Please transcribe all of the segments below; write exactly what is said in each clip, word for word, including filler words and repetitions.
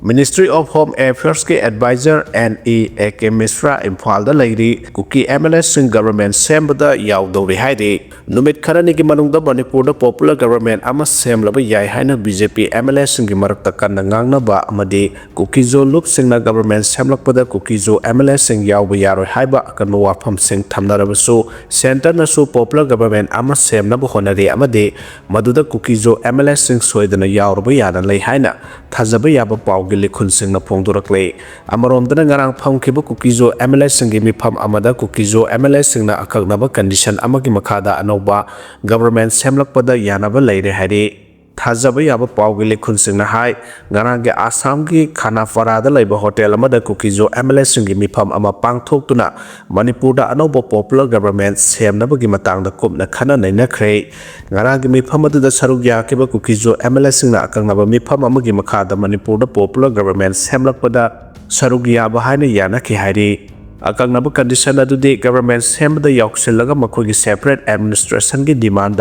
Ministry of Home Affairs ꯀꯤ advisor N E A K Mishra ꯏꯝꯐꯥꯜꯗ ꯂꯩꯔꯤ꯫ ꯀꯨꯀꯤ M L A ꯁꯤꯡ government ꯁꯦꯝꯕꯗ ꯌꯥꯎꯗꯧꯔꯤ ꯍꯥꯏꯔꯤ꯫ ꯅꯨꯃꯤꯠ ꯈꯔꯅꯤꯒꯤ ꯃꯅꯨꯡꯗ ꯃꯅꯤꯄꯨꯔꯗ popular government ꯑꯃ ꯁꯦꯝꯂꯕ ꯌꯥꯏ ꯍꯥꯏꯅ B J P M L A ꯁꯤꯡꯒꯤ ꯃꯔꯛꯇ ꯀꯟꯅ ꯉꯥꯡꯅꯕ ꯑꯃꯗꯤ ꯀꯨꯀꯤꯖꯣ ꯂꯨꯞꯁꯤꯡꯅ government ꯁꯦꯝꯂꯛꯄꯗ ꯀꯨꯀꯤꯖꯣ M L A ꯁꯤꯡ ꯌꯥꯎꯕ ꯌꯥꯔꯣꯏ ꯍꯥꯏꯕ ꯑꯀꯟꯕ ꯋꯥꯐꯝꯁꯤꯡ ꯊꯝꯅꯔꯕꯁꯨ, centre ꯅꯁꯨ popular government ꯑꯃ ꯁꯦꯝꯅꯕ ꯍꯣꯠꯅꯔꯤ ꯑꯃꯗꯤ ꯃꯗꯨꯗ ꯀꯨꯀꯤꯖꯣ M L A ꯁꯤꯡ ꯁꯣꯏꯗꯅ ꯌꯥꯎꯔꯕ ꯌꯥꯅ ꯂꯩ ꯍꯥꯏꯅ ꯊꯥꯖꯕ ꯌꯥꯕ ꯄꯥꯎꯒꯤ ꯂꯤꯈꯨꯟꯁꯤꯡꯅ ꯐꯣꯡꯗꯣꯔꯛꯂꯤ꯫ ꯑꯃꯔꯣꯝꯗꯅ, ꯉꯔꯥꯡ ꯐꯝꯈꯤꯕ ꯀꯨꯀꯤꯖꯣ M L A ꯁꯤꯡꯒꯤ ꯃꯤꯐꯝ ꯑꯃꯗ ꯀꯨꯀꯤꯖꯣ M L A ꯁꯤꯡꯅ ꯑꯀꯛꯅꯕ condition ꯑꯃꯒꯤ ꯃꯈꯥꯗ ꯑꯅꯧꯕ government ꯁꯦꯝꯂꯛꯄꯗ ꯌꯥꯅꯕ ꯂꯩꯔꯦ ꯍꯥꯏꯔꯤ꯫ ꯊꯥꯖꯕ ꯌꯥꯕ ꯄꯥꯎꯒꯤ ꯂꯤꯈꯨꯟꯁꯤꯡꯅ ꯍꯥꯏ, ꯉꯔꯥꯡꯒꯤ ꯑꯁꯥꯝꯒꯤ ꯈꯥꯅꯥꯄꯥꯔꯥꯗ ꯂꯩꯕ hotel ꯑꯃꯗ ꯀꯨꯀꯤꯖꯣ M L A ꯁꯤꯡꯒꯤ ꯃꯤꯐꯝ ꯑꯃ ꯄꯥꯡꯊꯣꯛꯇꯨꯅ ꯃꯅꯤꯄꯨꯔꯗ ꯑꯅꯧꯕ popular government ꯁꯦꯝꯅꯕꯒꯤ ꯃꯇꯥꯡꯗ ꯀꯨꯞꯅ ꯈꯟꯅ ꯅꯩꯅꯈ꯭ꯔꯦ꯫ ꯉꯔꯥꯡꯒꯤ ꯃꯤꯐꯝ ꯑꯗꯨꯗ ꯁꯔꯨꯛ ꯌꯥꯈꯤꯕ ꯀꯨꯀꯤꯖꯣ M L A ꯁꯤꯡꯅ ꯑꯀꯛꯅꯕ ꯃꯤꯐꯝ ꯑꯃꯒꯤ ꯃꯈꯥꯗ ꯃꯅꯤꯄꯨꯔꯗ popular government ꯁꯦꯝꯂꯛꯄꯗ ꯁꯔꯨꯛ ꯌꯥꯕ ꯍꯥꯏꯅ ꯌꯥꯅꯈꯤ ꯍꯥꯏꯔꯤ꯫ ꯑꯀꯛꯅꯕ condition ꯑꯗꯨꯗꯤ government ꯁꯦꯝꯕꯗ ꯌꯥꯎꯁꯤꯜꯂꯒ ꯃꯈꯣꯏꯒꯤ separate administration ꯒꯤ demand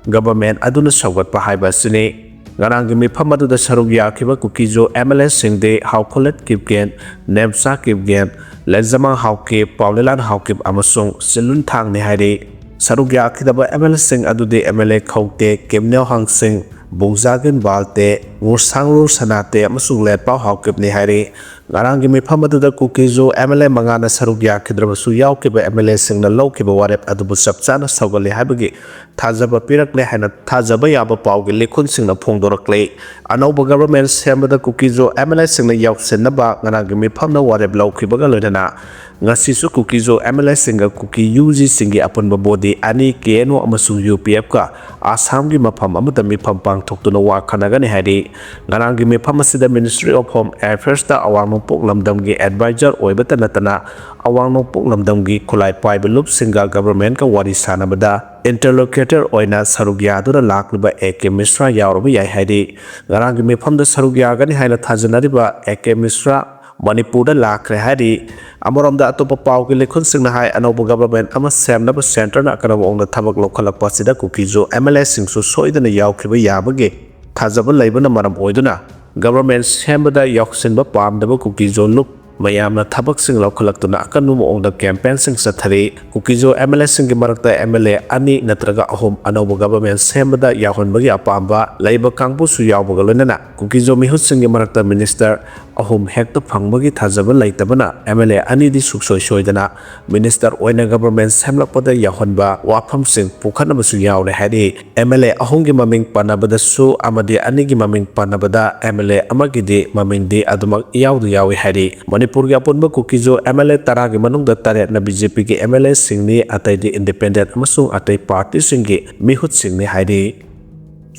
government ꯑꯗꯨꯅ ꯁꯧꯒꯠꯄ ꯍꯥꯏꯕ ꯑꯁꯤꯅꯤ꯫ ꯉꯔꯥꯡꯒꯤ ꯃꯤꯐꯝ ꯑꯗꯨꯗ ꯁꯔꯨꯛ ꯌꯥꯈꯤꯕ ꯀꯨꯀꯤꯖꯣ M L A ꯁꯤꯡꯗꯤ ꯍꯥꯎꯈꯣꯂꯦꯠ ꯀꯤꯞꯒꯦꯟ, ꯅꯦꯝꯆꯥ ꯀꯤꯞꯒꯦꯟ, ꯂꯦꯟꯖꯃꯥꯡ ꯍꯥꯎꯀꯤꯞ, ꯄꯥꯎꯂꯦꯂꯥꯟ ꯍꯥꯎꯀꯤꯞ ꯑꯃꯁꯨꯡ ꯆꯤꯜꯂꯨꯟ ꯊꯥꯡꯅꯤ ꯍꯥꯏꯔꯤ꯫ ꯁꯔꯨꯛ ꯌꯥꯈꯤꯗꯕ M L A ꯁꯤꯡ ꯑꯗꯨꯗꯤ M L A ꯈꯧꯇꯦ, ꯀꯤꯝꯅꯦꯎ ꯍꯥꯡꯁꯤꯡ, ꯕꯨꯡꯖꯥꯒꯤꯟ ꯕꯥꯜꯇꯦ, ꯉꯨꯔꯁꯥꯡꯂꯨꯔ ꯁꯅꯥꯇꯦ ꯑꯃꯁꯨꯡ ꯂꯦꯠꯄꯥꯎ ꯍꯥꯎꯀꯤꯞꯅꯤ ꯍꯥꯏꯔꯤ꯫ ꯉꯔꯥꯡꯒꯤ ꯃꯤꯐꯝ ꯑꯗꯨꯗ ꯀꯨꯀꯤꯖꯣ M L A ꯃꯉꯥꯅ ꯁꯔꯨꯛ ꯌꯥꯈꯤꯗ꯭ꯔꯕꯁꯨ, ꯌꯥꯎꯈꯤꯕ M L A ꯁꯤꯡꯅ ꯂꯧꯈꯤꯕ ꯋꯥꯔꯦꯞ ꯑꯗꯨꯕꯨ ꯆꯞ ꯆꯥꯅ ꯁꯧꯒꯠꯂꯤ ꯍꯥꯏꯕꯒꯤ ꯊꯥꯖꯕ ꯄꯤꯔꯛꯂꯦ ꯍꯥꯏꯅ ꯊꯥꯖꯕ ꯌꯥꯕ ꯄꯥꯎꯒꯤ ꯂꯤꯈꯨꯟꯁꯤꯡꯅ ꯐꯣꯡꯗꯣꯔꯛꯂꯤ꯫ ꯑꯅꯧꯕ government ꯁꯦꯝꯕꯗ ꯀꯨꯀꯤꯖꯣ M L A ꯁꯤꯡꯅ ꯌꯥꯎꯁꯤꯟꯅꯕ ꯉꯔꯥꯡꯒꯤ ꯃꯤꯐꯝꯅ ꯋꯥꯔꯦꯞ ꯂꯧꯈꯤꯕꯒ ꯂꯣꯏꯅꯅ ꯉꯁꯤꯁꯨ ꯀꯨꯀꯤꯖꯣ M L A ꯁꯤꯡꯒ ꯀꯨꯀꯤ U G ꯁꯤꯡꯒꯤ ꯑꯄꯨꯟꯕ body ꯑꯅꯤ, K N O ꯑꯃꯁꯨꯡ U P F ꯀ ꯑꯁꯥꯝꯒꯤ ꯃꯐꯝ ꯑꯃꯗ ꯃꯤꯐꯝ ꯄꯥꯡꯊꯣꯛꯇꯨꯅ ꯋꯥ ꯈꯟꯅꯒꯅꯤ ꯍꯥꯏꯔꯤ꯫ ꯉꯔꯥꯡꯒꯤ ꯃꯤꯐꯝ ꯑꯁꯤꯗ Ministry of Home Affairs ꯇ ꯑꯋꯥꯡ ꯅꯣꯡꯄꯣꯛ ꯂꯝꯗꯝꯒꯤ advisor ꯑꯣꯏꯕꯇ ꯅꯠꯇꯅ, ꯑꯋꯥꯡ ꯅꯣꯡꯄꯣꯛ ꯂꯝꯗꯝꯒꯤ ꯈꯨꯠꯂꯥꯏ ꯄꯥꯏꯕ ꯂꯨꯞꯁꯤꯡꯒ government ꯀ ꯋꯥꯔꯤ ꯁꯥꯟꯅꯕꯗ interlocutor ꯑꯣꯏꯅ ꯁꯔꯨꯛ ꯌꯥꯗꯨꯅ ꯂꯥꯛꯂꯤꯕ A K Mishra ꯌꯥꯎꯔꯕ ꯌꯥꯏ ꯍꯥꯏꯔꯤ꯫ ꯉꯔꯥꯡꯒꯤ ꯃꯤꯐꯝꯗ ꯁꯔꯨꯛ ꯌꯥꯒꯅꯤ ꯍꯥꯏꯅ ꯊꯥꯖꯅꯔꯤꯕ A K Mishra ꯃꯅꯤꯄꯨꯔꯗ ꯂꯥꯛꯈ꯭ꯔꯦ ꯍꯥꯏꯔꯤ꯫ ꯑꯃꯔꯣꯝꯗ, ꯑꯇꯣꯞꯄ ꯄꯥꯎꯒꯤ ꯂꯤꯈꯨꯟꯁꯤꯡꯅ ꯍꯥꯏ, ꯑꯅꯧꯕ government ꯑꯃ ꯁꯦꯝꯅꯕ centre ꯅ ꯑꯀꯟꯕ ꯃꯑꯣꯡꯗ ꯊꯕꯛ ꯂꯧꯈꯠꯂꯛꯄ ꯑꯁꯤꯗ ꯀꯨꯀꯤꯖꯣ M L A ꯁꯤꯡꯁꯨ ꯁꯣꯏꯗꯅ ꯌꯥꯎꯈꯤꯕ ꯌꯥꯕꯒꯤ ꯊꯥꯖꯕ ꯂꯩꯕꯅ ꯃꯔꯝ ꯑꯣꯏꯗꯨꯅ ꯒꯕꯔꯃꯦꯟ ꯁꯦꯝꯕꯗ ꯌꯥꯎꯁꯤꯟꯕ ꯄꯥꯝꯗꯕ ꯀꯨꯀꯤꯖꯣ ꯂꯨꯞ ꯃꯌꯥꯝꯅ ꯊꯕꯛꯁꯤꯡ ꯂꯧꯈꯠꯂꯛꯇꯨꯅ ꯑꯀꯟꯕ ꯃꯑꯣꯡꯗ ꯀꯦꯝꯄꯦꯟꯁꯤꯡ ꯆꯠꯊꯔꯤ꯫ ꯀꯨꯀꯤꯖꯣ ꯑꯦꯝ ꯑꯦꯜ ꯑꯦꯁꯤꯡꯒꯤ ꯃꯔꯛꯇ ꯑꯦꯝ ꯑꯦꯜ ꯑꯦ ꯑꯅꯤ ꯅꯠꯇ꯭ꯔꯒ ꯑꯍꯨꯝ ꯑꯅꯧꯕ ꯒꯕꯔꯃꯦꯟ ꯁꯦꯝꯕꯗ ꯌꯥꯎꯍꯟꯕꯒꯤ ꯑꯄꯥꯝꯕ ꯂꯩꯕ ꯀꯥꯡꯕꯨꯁꯨ ꯌꯥꯎꯕꯒ ꯂꯣꯏꯅꯅ ꯀꯨꯀꯤꯖꯣ ꯃꯤꯍꯨꯠꯁꯤꯡꯒꯤ ꯃꯔꯛꯇ ꯃꯤꯅꯤꯁꯇꯔ ꯑꯍꯨꯝ ꯍꯦꯛꯇ ꯐꯪꯕꯒꯤ ꯊꯥꯖꯕ ꯂꯩꯇꯕꯅ ꯑꯦꯝ ꯑꯦꯜ ꯑꯦ ꯑꯅꯤꯗꯤ ꯁꯨꯡꯁꯣꯏ ꯁꯣꯏꯗꯅ ꯃꯤꯅꯤꯁꯇꯔ ꯑꯣꯏꯅ ꯒꯕꯔꯃꯦꯟ ꯁꯦꯝꯂꯛꯄꯗ ꯌꯥꯎꯍꯟꯕ ꯋꯥꯐꯝꯁꯤꯡ ꯄꯨꯈꯠꯅꯕꯁꯨ ꯌꯥꯎꯔꯦ ꯍꯥꯏꯔꯤ꯫ ꯑꯦꯝ ꯑꯦꯜ ꯑꯦ ꯑꯍꯨꯝꯒꯤ ꯃꯃꯤꯡ ꯄꯟꯅꯕꯗꯁꯨ ꯑꯃꯗꯤ ꯑꯅꯤꯒꯤ ꯃꯃꯤꯡ ꯄꯟꯅꯕꯗ ꯑꯦꯝ ꯑꯦꯜ ꯑꯦ ꯑꯃꯒꯤꯗꯤ ꯃꯃꯤꯡꯗꯤ ꯑꯗꯨꯃꯛ ꯏꯌꯥꯎꯗ ꯌꯥꯎꯏ ꯍꯥꯏꯔꯤ꯫ ꯃꯅꯤꯄꯨꯔꯒꯤ ꯑꯄꯨꯟꯕ ꯀꯨꯀꯤꯖꯣ ꯑꯦꯝ ꯑꯦꯜ ꯑꯦ ꯇꯔꯥꯒꯤ ꯃꯅꯨꯡꯗ ꯇꯔꯦꯠꯅ ꯕꯤ ꯖꯦ ꯄꯤꯒꯤ ꯑꯦꯝ ꯑꯦꯜ ꯑꯦꯁꯤꯡꯅꯤ, ꯑꯇꯩꯗꯤ ꯏꯟꯗꯤꯄꯦꯟꯗꯦꯟꯠ ꯑꯃꯁꯨꯡ ꯑꯇꯩ ꯄꯥꯔꯇꯤꯁꯤꯡꯒꯤ ꯃꯤꯍꯨꯠꯁꯤꯡꯅꯤ ꯍꯥꯏꯔꯤ꯫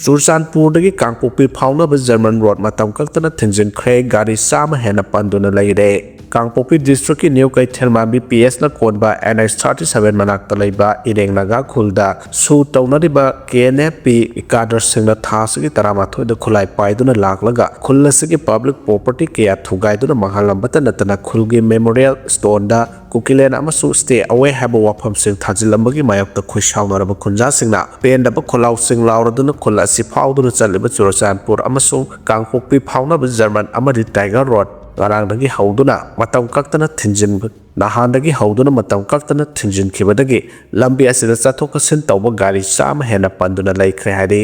ꯆꯨꯔꯆꯥꯟꯄꯨꯔꯗꯒꯤ ꯀꯥꯡꯄꯣꯛꯄꯤ ꯐꯥꯎꯅꯕ ꯖꯔꯃꯟ ꯔꯣꯗ ꯃꯇꯝ ꯀꯛꯇꯅ ꯊꯤꯡꯖꯤꯟꯈ꯭ꯔꯦ, ꯒꯥꯔꯤ ꯆꯥꯝꯃ ꯍꯦꯟꯅ ꯄꯟꯗꯨꯅ ꯂꯩꯔꯦ꯫ ꯀꯥꯡꯄꯣꯛꯄꯤ ꯗꯤꯁꯇ꯭ꯔꯤꯛꯀꯤ ꯅ꯭ꯌꯨ ꯀꯩꯊꯦꯜ ꯃꯥꯟꯕꯤ ꯄꯤ ꯑꯦꯁꯅ ꯀꯣꯟꯕ ꯑꯦꯟ ꯑꯩꯆ ꯊꯥꯔꯇꯤ ꯁꯚꯦꯟ ꯃꯅꯥꯛꯇ ꯂꯩꯕ ꯏꯔꯦꯡ ꯅꯥꯒꯥ ꯈꯨꯜꯗ ꯁꯨ ꯇꯧꯅꯔꯤꯕ ꯀꯦ ꯑꯦꯟ ꯑꯦꯐ ꯄꯤ ꯀꯥꯗꯔꯁꯤꯡꯅ ꯊꯥ ꯑꯁꯤꯒꯤ ꯇꯔꯥꯃꯥꯊꯣꯏꯗ ꯈꯨꯠꯂꯥꯏ ꯄꯥꯏꯗꯨꯅ ꯂꯥꯛꯂꯒ ꯈꯨꯜ ꯑꯁꯤꯒꯤ ꯄꯕ꯭ꯂꯤꯛ ꯄ꯭ꯔꯣꯄꯔꯇꯤ ꯀꯌꯥ ꯊꯨꯒꯥꯏꯗꯨꯅ ꯃꯥꯡꯍꯜꯂꯝꯕꯇ ꯅꯠꯇꯅ ꯈꯨꯜꯒꯤ ꯃꯦꯃꯣꯔꯤꯌꯦꯜ ꯁ꯭ꯇꯣꯟꯗ ꯀꯨꯀꯤꯂꯦꯟ ꯑꯃꯁꯨꯡ ꯁ꯭ꯇꯦ ꯑꯋꯦ ꯍꯥꯏꯕ ꯋꯥꯐꯝꯁꯤꯡ ꯊꯥꯖꯤꯜꯂꯝꯕꯒꯤ ꯃꯥꯌꯣꯛꯇ ꯈꯣꯏꯁꯥꯎꯅꯔꯕ ꯈꯨꯟꯖꯥꯁꯤꯡꯅ ꯄꯦꯟꯗꯕ ꯈꯣꯜꯂꯥꯎꯁꯤꯡ ꯂꯥꯎꯔꯗꯨꯅ ꯈꯨꯜ ꯑꯁꯤ ꯐꯥꯎꯗꯨꯅ ꯆꯠꯂꯤꯕ ꯆꯨꯔꯆꯥꯟꯄꯨꯔ ꯑꯃꯁꯨꯡ ꯀꯥꯡꯄꯣꯛꯄꯤ ꯐꯥꯎꯅꯕ ꯖꯔꯃꯟ ꯑꯃꯗꯤ ꯇꯥꯏꯒꯔ ꯔꯣꯗ ꯉꯔꯥꯡꯗꯒꯤ ꯍꯧꯗꯨꯅ ꯃꯇꯝ ꯀꯛꯇꯅ ꯊꯤꯡꯖꯤꯟꯕ ꯅꯍꯥꯟꯗꯒꯤ ꯍꯧꯗꯨꯅ ꯃꯇꯝ ꯀꯛꯇꯅ ꯊꯤꯡꯖꯤꯟꯈꯤꯕꯗꯒꯤ ꯂꯝꯕꯤ ꯑꯁꯤꯗ ꯆꯠꯊꯣꯛ ꯆꯠꯁꯤꯟ ꯇꯧꯕ ꯒꯥꯔꯤ ꯆꯥꯝꯃ ꯍꯦꯟꯅ ꯄꯟꯗꯨꯅ ꯂꯩꯈ꯭ꯔꯦ ꯍꯥꯏꯔꯤ꯫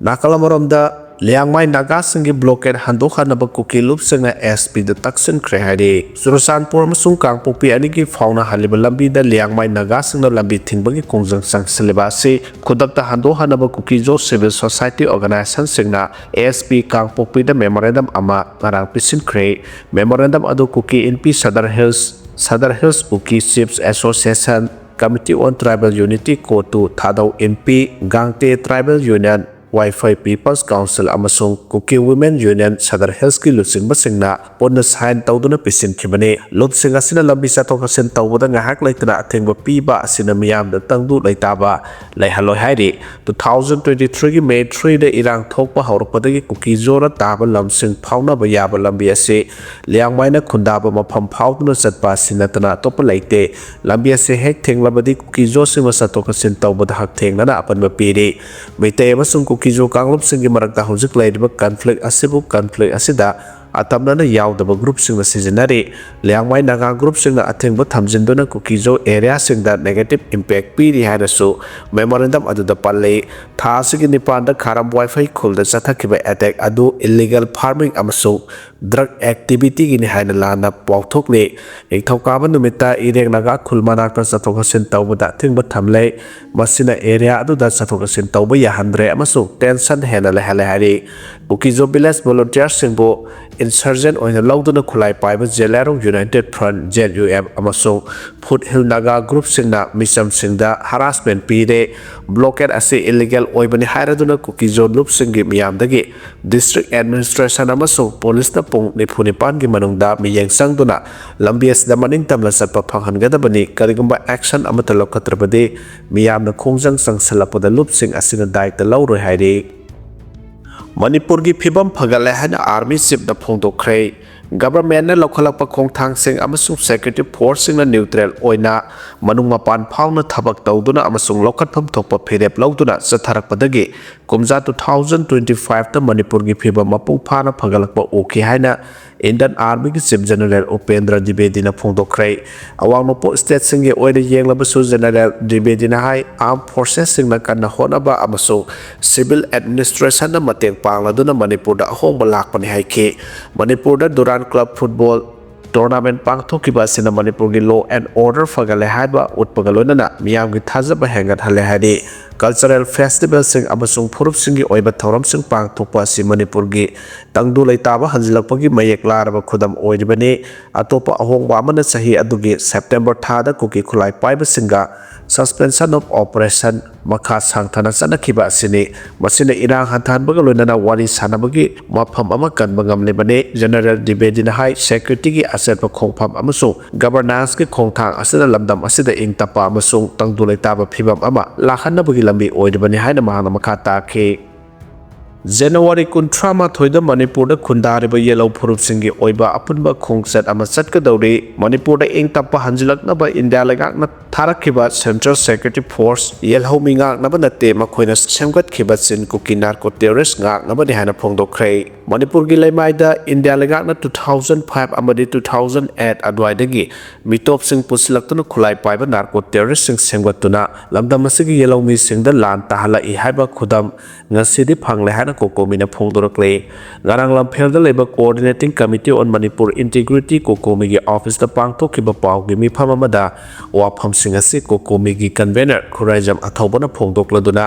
ꯅꯥꯀꯜ ꯑꯃꯔꯣꯝꯗ, ꯂꯤꯌꯥꯡꯃꯥꯏ ꯅꯥꯒꯥꯁꯤꯡꯒꯤ ꯕ꯭ꯂꯣꯀꯦꯠ ꯍꯟꯗꯣꯛꯍꯟꯅꯕ ꯀꯨꯀꯤ ꯂꯨꯞꯁꯤꯡꯅ ꯑꯦꯁ ꯄꯤꯗ ꯇꯛꯁꯤꯟꯈ꯭ꯔꯦ ꯍꯥꯏꯔꯤ꯫ ꯆꯨꯔꯆꯥꯟꯄꯨꯔ ꯑꯃꯁꯨꯡ ꯀꯥꯡꯄꯣꯛꯄꯤ ꯑꯅꯤꯒꯤ ꯐꯥꯎꯅꯍꯜꯂꯤꯕ ꯂꯝꯕꯤꯗ ꯂꯤꯌꯥꯡꯃꯥꯏ ꯅꯥꯒꯥꯁꯤꯡꯅ ꯂꯝꯕꯤ ꯊꯤꯡꯕꯒꯤ ꯈꯣꯡꯖꯪ ꯆꯪꯁꯤꯜꯂꯤꯕ ꯑꯁꯤ ꯈꯨꯗꯛꯇ ꯍꯟꯗꯣꯛꯍꯟꯅꯕ ꯀꯨꯀꯤꯖꯣ ꯁꯤꯚꯤꯜ ꯁꯣꯁꯥꯏꯇꯤ ꯑꯣꯔꯒꯅꯥꯏꯖꯦꯁꯟꯁꯤꯡꯅ ꯑꯦꯁ ꯄꯤ ꯀꯥꯡꯄꯣꯛꯄꯤꯗ ꯃꯦꯃꯣꯔꯦꯟꯗꯝ ꯑꯃ ꯉꯔꯥꯡ ꯄꯤꯁꯤꯟꯈ꯭ꯔꯦ꯫ ꯃꯦꯃꯣꯔꯦꯟꯗꯝ ꯑꯗꯨ Kuki Inpi Sadar hills, Sadar hills Kuki chiefs association, committee on tribal unity ꯀꯣ ꯇꯨ, Thadou Inpi, Gangte tribal union, Vaiphei people's council ꯑꯃꯁꯨꯡ ꯀꯨꯀꯤ ꯋꯨꯃꯦꯟ ꯌꯨꯅꯤꯌꯟ ꯁꯗꯔ ꯍꯤꯜꯁꯀꯤ ꯂꯨꯆꯤꯡꯕꯁꯤꯡꯅ ꯄꯨꯟꯅ ꯁꯥꯏꯟ ꯇꯧꯗꯨꯅ ꯄꯤꯁꯤꯟꯈꯤꯕꯅꯤ꯫ ꯂꯨꯞꯁꯤꯡ ꯑꯁꯤꯅ ꯂꯝꯕꯤ ꯆꯠꯊꯣꯛ ꯆꯠꯁꯤꯟ ꯇꯧꯕꯗ ꯉꯥꯏꯍꯥꯛ ꯂꯩꯇꯅ ꯑꯊꯤꯡꯕ ꯄꯤꯕ ꯑꯁꯤꯅ ꯃꯤꯌꯥꯝꯗ ꯇꯪꯗꯨ ꯂꯩꯇꯥꯕ ꯂꯩꯍꯜꯂꯣꯏ ꯍꯥꯏꯔꯤ꯫ ꯇꯨ ꯊꯥꯎꯖꯟ ꯇ꯭ꯋꯦꯟꯇꯤ ꯊ꯭ꯔꯤꯒꯤ ꯃꯦ ꯊ꯭ꯔꯤꯗ ꯏꯔꯥꯡ ꯊꯣꯛꯄ ꯍꯧꯔꯛꯄꯗꯒꯤ ꯀꯨꯀꯤꯖꯣꯔ ꯇꯥꯕ ꯂꯝꯁꯤꯡ ꯐꯥꯎꯅꯕ ꯌꯥꯕ ꯂꯝꯕꯤ ꯑꯁꯤ ꯂꯤꯌꯥꯡꯃꯥꯏꯅ ꯈꯨꯟꯗꯥꯕ ꯃꯐꯝ ꯐꯥꯎꯗꯨꯅ ꯆꯠꯄ ꯑꯁꯤ ꯅꯠꯇꯅ ꯑꯇꯣꯞꯄ ꯂꯩꯇꯦ꯫ ꯂꯝꯕꯤ ꯑꯁꯤ ꯍꯦꯛ ꯊꯤꯡꯂꯕꯗꯤ ꯀꯨꯀꯤꯖꯣꯁꯤꯡꯅ ꯆꯠꯊꯣꯛ ꯆꯠꯁꯤꯟ ꯇꯧꯕꯗ ꯍꯛꯊꯦꯡꯅꯅ ꯑꯄꯟꯕ ꯄꯤꯔꯤ꯫ ꯃꯩꯇꯩ ꯑꯃꯁꯨꯡ ꯀꯨꯀꯤ ꯀꯨꯀꯤꯖꯣ ꯀꯥꯡꯂꯨꯞꯁꯤꯡꯒꯤ ꯃꯔꯛꯇ ꯍꯧꯖꯤꯛ ꯂꯩꯔꯤꯕ ꯀꯟꯐ꯭ꯂꯤꯛ ꯑꯁꯤꯕꯨ ꯀꯟꯐ꯭ꯂꯤꯛ ꯑꯁꯤꯗ ꯑꯇꯝꯅꯅ ꯌꯥꯎꯗꯕ ꯒ꯭ꯔꯨꯞꯁꯤꯡꯅ ꯁꯤꯖꯤꯟꯅꯔꯤ꯫ ꯂꯤꯌꯥꯡꯃꯥꯏ ꯅꯥꯒꯥ ꯒ꯭ꯔꯨꯞꯁꯤꯡꯅ ꯑꯊꯤꯡꯕ ꯊꯝꯖꯤꯟꯗꯨꯅ ꯀꯨꯀꯤꯖꯣ ꯑꯦꯔꯤꯌꯥꯁꯤꯡꯗ ꯅꯦꯒꯦꯇꯤꯚ ꯏꯝꯄꯦꯛ ꯄꯤꯔꯤ ꯍꯥꯏꯅꯁꯨ ꯃꯦꯃꯣꯔꯦꯟꯗꯝ ꯑꯗꯨꯗ ꯄꯜꯂꯤ꯫ ꯊꯥ ꯑꯁꯤꯒꯤ ꯅꯤꯄꯥꯟꯗ ꯈꯥꯔꯝ ꯋꯥꯏꯐꯩ ꯈꯨꯜꯗ ꯆꯠꯊꯈꯤꯕ ꯑꯦꯇꯦꯛ ꯑꯗꯨ ꯏꯜꯂꯤꯒꯦꯜ ꯐꯥꯔꯃꯤꯡ ꯑꯃꯁꯨꯡ ꯗ꯭ꯔꯛ ꯑꯦꯛꯇꯤꯚꯤꯇꯤꯒꯤꯅꯤ ꯍꯥꯏꯅ ꯂꯥꯟꯅ ꯄꯥꯎꯊꯣꯛꯂꯤ꯫ ꯅꯤꯡꯊꯧꯀꯥꯕ ꯅꯨꯃꯤꯠꯇ ꯏꯔꯦꯡ ꯅꯥꯒꯥ ꯈꯨꯜ ꯃꯅꯥꯛꯇ ꯆꯠꯊꯣꯛ ꯆꯠꯁꯤꯟ ꯇꯧꯕꯗ ꯑꯊꯤꯡꯕ ꯊꯝꯂꯦ꯫ ꯃꯁꯤꯅ ꯑꯦꯔꯤꯌꯥ ꯑꯗꯨꯗ ꯆꯠꯊꯣꯛ ꯆꯠꯁꯤꯟ ꯇꯧꯕ ꯌꯥꯍꯟꯗ꯭ꯔꯦ ꯑꯃꯁꯨꯡ ꯇꯦꯟꯁꯟ ꯍꯦꯟꯅ ꯂꯩꯍꯜꯂꯦ ꯍꯥꯏꯔꯤ꯫ ꯀꯨꯀꯤꯖꯣ ꯚꯤꯂꯦꯖ ꯚꯣꯂꯨꯟꯇꯤꯌꯔꯁꯤꯡꯕꯨ ꯏꯟꯁꯔꯖꯦꯟ ꯑꯣꯏꯅ ꯂꯧꯗꯨꯅ ꯈꯨꯠꯂꯥꯏ ꯄꯥꯏꯕ ꯖꯦꯂꯦꯔꯣꯡ united front, Z U F, ꯑꯃꯁꯨꯡ ꯐꯨꯠ ꯍꯤꯜ ꯅꯥꯒꯥ ꯒ꯭ꯔꯨꯞꯁꯤꯡꯅ ꯃꯤꯆꯝꯁꯤꯡꯗ ꯍꯔꯥꯁꯃꯦꯟ ꯄꯤꯔꯦ꯫ ꯕ꯭ꯂꯣꯀꯦꯠ ꯑꯁꯤ ꯏꯜꯂꯤꯒꯦꯜ ꯑꯣꯏꯕꯅꯤ ꯍꯥꯏꯔꯗꯨꯅ ꯀꯨꯀꯤꯖꯣ ꯂꯨꯞꯁꯤꯡꯒꯤ ꯃꯤꯌꯥꯝꯗꯒꯤ ꯗꯤꯁꯇ꯭ꯔꯤꯛ ꯑꯦꯗꯃꯤꯅꯤꯁꯇ꯭ꯔꯦꯁꯟ ꯑꯃꯁꯨꯡ ꯄꯨꯂꯤꯁꯅ ꯄꯨꯡ ꯅꯤꯐꯨ ꯅꯤꯄꯥꯟꯒꯤ ꯃꯅꯨꯡꯗ ꯃꯤꯠꯌꯦꯡ ꯆꯪꯗꯨꯅ ꯂꯝꯕꯤ ꯑꯁꯤꯗ ꯃꯅꯤꯡ ꯇꯝꯅ ꯆꯠꯄ ꯐꯪꯍꯟꯒꯗꯕꯅꯤ꯫ ꯀꯔꯤꯒꯨꯝꯕ ꯑꯦꯛꯁꯟ ꯑꯃꯠꯇ ꯂꯧꯈꯠꯇ꯭ꯔꯕꯗꯤ ꯃꯤꯌꯥꯝꯅ ꯈꯣꯡꯖꯪ ꯆꯪꯁꯤꯜꯂꯛꯄꯗ ꯂꯨꯞꯁꯤꯡ ꯑꯁꯤꯅ ꯗꯥꯏꯇ ꯂꯧꯔꯣꯏ ꯍꯥꯏꯔꯤ꯫ ꯃꯅꯤꯄꯨꯔꯒꯤ ꯐꯤꯕꯝ ꯐꯒꯠꯂꯦ ꯍꯥꯏꯅ ꯑꯥꯔꯃꯤ ꯆꯤꯐꯅ ꯐꯣꯡꯗꯣꯛꯈ꯭ꯔꯦ꯫ ꯒꯚꯔꯟꯃꯦꯟꯠꯅ ꯂꯧꯈꯠꯂꯛꯄ ꯈꯣꯡꯊꯥꯡꯁꯤꯡ ꯑꯃꯁꯨꯡ ꯁꯦꯀ꯭ꯌꯨꯔꯤꯇꯤ ꯐꯣꯔꯁꯁꯤꯡꯅ ꯅ꯭ꯌꯨꯇ꯭ꯔꯦꯜ ꯑꯣꯏꯅ ꯃꯅꯨꯡ ꯃꯄꯥꯟ ꯐꯥꯎꯅ ꯊꯕꯛ ꯇꯧꯗꯨꯅ ꯑꯃꯁꯨꯡ ꯂꯧꯈꯠꯐꯝ ꯊꯣꯛꯄ ꯐꯤꯔꯦꯞ ꯂꯧꯗꯨꯅ ꯆꯠꯊꯔꯛꯄꯗꯒꯤ ꯀꯨꯝꯖꯥ two thousand twenty fiveꯇ ꯃꯅꯤꯄꯨꯔꯒꯤ ꯐꯤꯕꯝ ꯃꯄꯨꯡ ꯐꯥꯅ ꯐꯒꯠꯂꯛꯄ ꯎꯈꯤ ꯍꯥꯏꯅ ꯏꯟꯗꯤꯌꯟ ꯑꯥꯔꯃꯤꯒꯤ ꯆꯤꯐ ꯖꯦꯅꯔꯦꯜ ꯎꯄꯦꯟꯗ꯭ꯔ ꯗ꯭ꯋꯤꯕꯦꯗꯤꯅ ꯐꯣꯡꯗꯣꯛꯈ꯭ꯔꯦ꯫ ꯑꯋꯥꯡ ꯅꯣꯡꯄꯣꯛ ꯁ꯭ꯇꯦꯠꯁꯤꯡꯒꯤ ꯑꯣꯏꯅ ꯌꯦꯡꯂꯕꯁꯨ ꯖꯦꯅꯔꯦꯜ ꯗ꯭ꯋꯤꯕꯦꯗꯤꯅ ꯍꯥꯏ, ꯑꯥꯔꯝ ꯐꯣꯔꯁꯦꯁꯁꯤꯡꯅ ꯀꯟꯅ ꯍꯣꯠꯅꯕ ꯑꯃꯁꯨꯡ ꯁꯤꯚꯤꯜ ꯑꯦꯗꯃꯤꯅꯤꯁꯇ꯭ꯔꯦꯁꯟꯅ ꯃꯇꯦꯡ ꯄꯥꯡꯂꯗꯨꯅ ꯃꯅꯤꯄꯨꯔꯗ ꯑꯍꯣꯡꯕ ꯂꯥꯛꯄꯅꯤ ꯍꯥꯏꯈꯤ꯫ ꯃꯅꯤꯄꯨꯔꯗ ꯗꯨꯔꯥꯟ ꯀ꯭ꯂꯕ ꯐꯨꯠꯕꯣꯜ ꯇꯣꯔꯅꯥꯃꯦꯟꯠ ꯄꯥꯡꯊꯣꯛꯈꯤꯕ ꯑꯁꯤꯅ ꯃꯅꯤꯄꯨꯔꯒꯤ ꯂꯣ ꯑꯦꯟ ꯑꯣꯔꯗꯔ ꯐꯒꯠꯂꯦ ꯍꯥꯏꯕ ꯎꯠꯄꯒ ꯂꯣꯏꯅꯅ ꯃꯤꯌꯥꯝꯒꯤ ꯊꯥꯖꯕ ꯍꯦꯟꯒꯠꯍꯜꯂꯦ ꯍꯥꯏꯔꯤ꯫ ꯀꯜꯆꯔꯦꯜ ꯐꯦꯁꯇꯤꯚꯦꯜꯁꯤꯡ ꯑꯃꯁꯨꯡ ꯐꯨꯔꯨꯞꯁꯤꯡꯒꯤ ꯑꯣꯏꯕ ꯊꯧꯔꯝꯁꯤꯡ ꯄꯥꯡꯊꯣꯛꯄ ꯑꯁꯤ ꯃꯅꯤꯄꯨꯔꯒꯤ ꯇꯪꯗꯨ ꯂꯩꯇꯥꯕ ꯍꯟꯖꯤꯜꯂꯛꯄꯒꯤ ꯃꯌꯦꯛ ꯂꯥꯔꯕ ꯈꯨꯗꯝ ꯑꯣꯏꯔꯤꯕꯅꯤ꯫ ꯑꯇꯣꯞꯄ ꯑꯍꯣꯡꯕ ꯑꯃꯅ ꯆꯍꯤ ꯑꯗꯨꯒꯤ ꯁꯦꯞꯇꯦꯝꯕꯔ ꯊꯥꯗ ꯀꯨꯀꯤ ꯈꯨꯠꯂꯥꯏ ꯄꯥꯏꯕꯁꯤꯡꯒ Suspension of Operation ꯃꯈꯥ ꯁꯥꯡꯊꯅ ꯆꯠꯅꯈꯤꯕ ꯑꯁꯤꯅꯤ꯫ ꯃꯁꯤꯅ ꯏꯔꯥꯡ ꯍꯟꯊꯍꯟꯕꯒ ꯂꯣꯏꯅꯅ ꯋꯥꯔꯤ ꯁꯥꯅꯕꯒꯤ ꯃꯐꯝ ꯑꯃ ꯀꯟꯕ ꯉꯝꯂꯤꯕꯅꯤ꯫ ꯖꯦꯅꯔꯦꯜ ꯗ꯭ꯋꯤꯕꯦꯗꯤꯅ ꯍꯥꯏ, ꯁꯦꯀ꯭ꯌꯨꯔꯤꯇꯤꯒꯤ ꯑꯆꯦꯠꯄ ꯈꯣꯡꯐꯝ ꯑꯃꯁꯨꯡ ꯒꯚꯔꯅꯥꯟꯁꯀꯤ ꯈꯣꯡꯊꯥꯡ ꯑꯁꯤꯅ ꯂꯝꯗꯝ ꯑꯁꯤꯗ ꯏꯪ ꯇꯞꯄ ꯑꯃꯁꯨꯡ ꯇꯪꯗꯨ ꯂꯩꯇꯥꯕ ꯐꯤꯕꯝ ꯑꯃ ꯂꯥꯛꯍꯟꯅꯕꯒꯤ ꯂꯝꯕꯤ ꯑꯣꯏꯔꯤꯕꯅꯤ ꯍꯥꯏꯅ ꯃꯍꯥꯛꯅ ꯃꯈꯥ ꯇꯥꯈꯤ꯫ ꯖꯅꯋꯥꯔꯤ ꯀꯨꯟꯊ꯭ꯔꯥ ꯃꯥꯊꯣꯏꯗ ꯃꯅꯤꯄꯨꯔꯗ ꯈꯨꯟꯗꯥꯔꯤꯕ ꯌꯦꯜꯍꯧ ꯐꯨꯔꯨꯞꯁꯤꯡꯒꯤ ꯑꯣꯏꯕ ꯑꯄꯨꯟꯕ ꯈꯣꯡꯆꯠ ꯑꯃ ꯆꯠꯀꯗꯧꯔꯤ꯫ ꯃꯅꯤꯄꯨꯔꯗ ꯏꯪ ꯇꯞꯄ ꯍꯟꯖꯤꯜꯂꯛꯅꯕ ꯏꯟꯗꯤꯌꯥ ꯂꯩꯉꯥꯛꯅ ꯊꯥꯔꯛꯈꯤꯕ Central Security Force ꯌꯦꯜꯍꯧꯃꯤ ꯉꯥꯛꯅꯕ ꯅꯠꯇꯦ, ꯃꯈꯣꯏꯅ ꯁꯦꯝꯒꯠꯈꯤꯕ ꯆꯤꯟ ꯀꯨꯀꯤ narco terrorist ꯉꯥꯛꯅꯕꯅꯤ ꯍꯥꯏꯅ ꯐꯣꯡꯗꯣꯛꯈ꯭ꯔꯦ꯫ ꯃꯅꯤꯄꯨꯔꯒꯤ ꯂꯩꯃꯥꯏꯗ ꯏꯟꯗꯤꯌꯥ ꯂꯩꯉꯥꯛꯅ two thousand five ꯑꯃꯗꯤ two thousand eight ꯑꯗꯨꯋꯥꯏꯗꯒꯤ ꯃꯤꯇꯣꯞꯁꯤꯡ ꯄꯨꯁꯤꯜꯂꯛꯇꯨꯅ ꯈꯨꯠꯂꯥꯏ ꯄꯥꯏꯕ narco terroristꯁꯤꯡ ꯁꯦꯝꯒꯠꯇꯨꯅ ꯂꯝꯗꯝ ꯑꯁꯤꯒꯤ ꯌꯦꯜꯍꯧꯃꯤꯁꯤꯡꯗ ꯂꯥꯟ ꯇꯥꯍꯜꯂꯛꯏ ꯍꯥꯏꯕ ꯈꯨꯗꯝ ꯉꯁꯤꯗꯤ ꯐꯪꯂꯦ ꯍꯥꯏꯅ ꯀꯣꯀꯣꯃꯤꯅ ꯐꯣꯡꯗꯣꯔꯛꯂꯦ꯫ ꯉꯔꯥꯡ ꯂꯝꯐꯦꯜꯗ ꯂꯩꯕ Coordinating Committee on Manipur Integrity ꯀꯣꯀꯣꯃꯤꯒꯤ ꯑꯣꯐꯤꯁꯇ ꯄꯥꯡꯊꯣꯛꯈꯤꯕ ꯄꯥꯎꯒꯤ ꯃꯤꯐꯝ ꯑꯃꯗ ꯋꯥꯐꯝꯁꯤꯡ ꯑꯁꯤ ꯀꯣꯀꯣꯃꯤꯒꯤ convener ꯈꯨꯔꯥꯏꯖꯝ ꯑꯊꯧꯕꯅ ꯐꯣꯡꯗꯣꯛꯂꯗꯨꯅ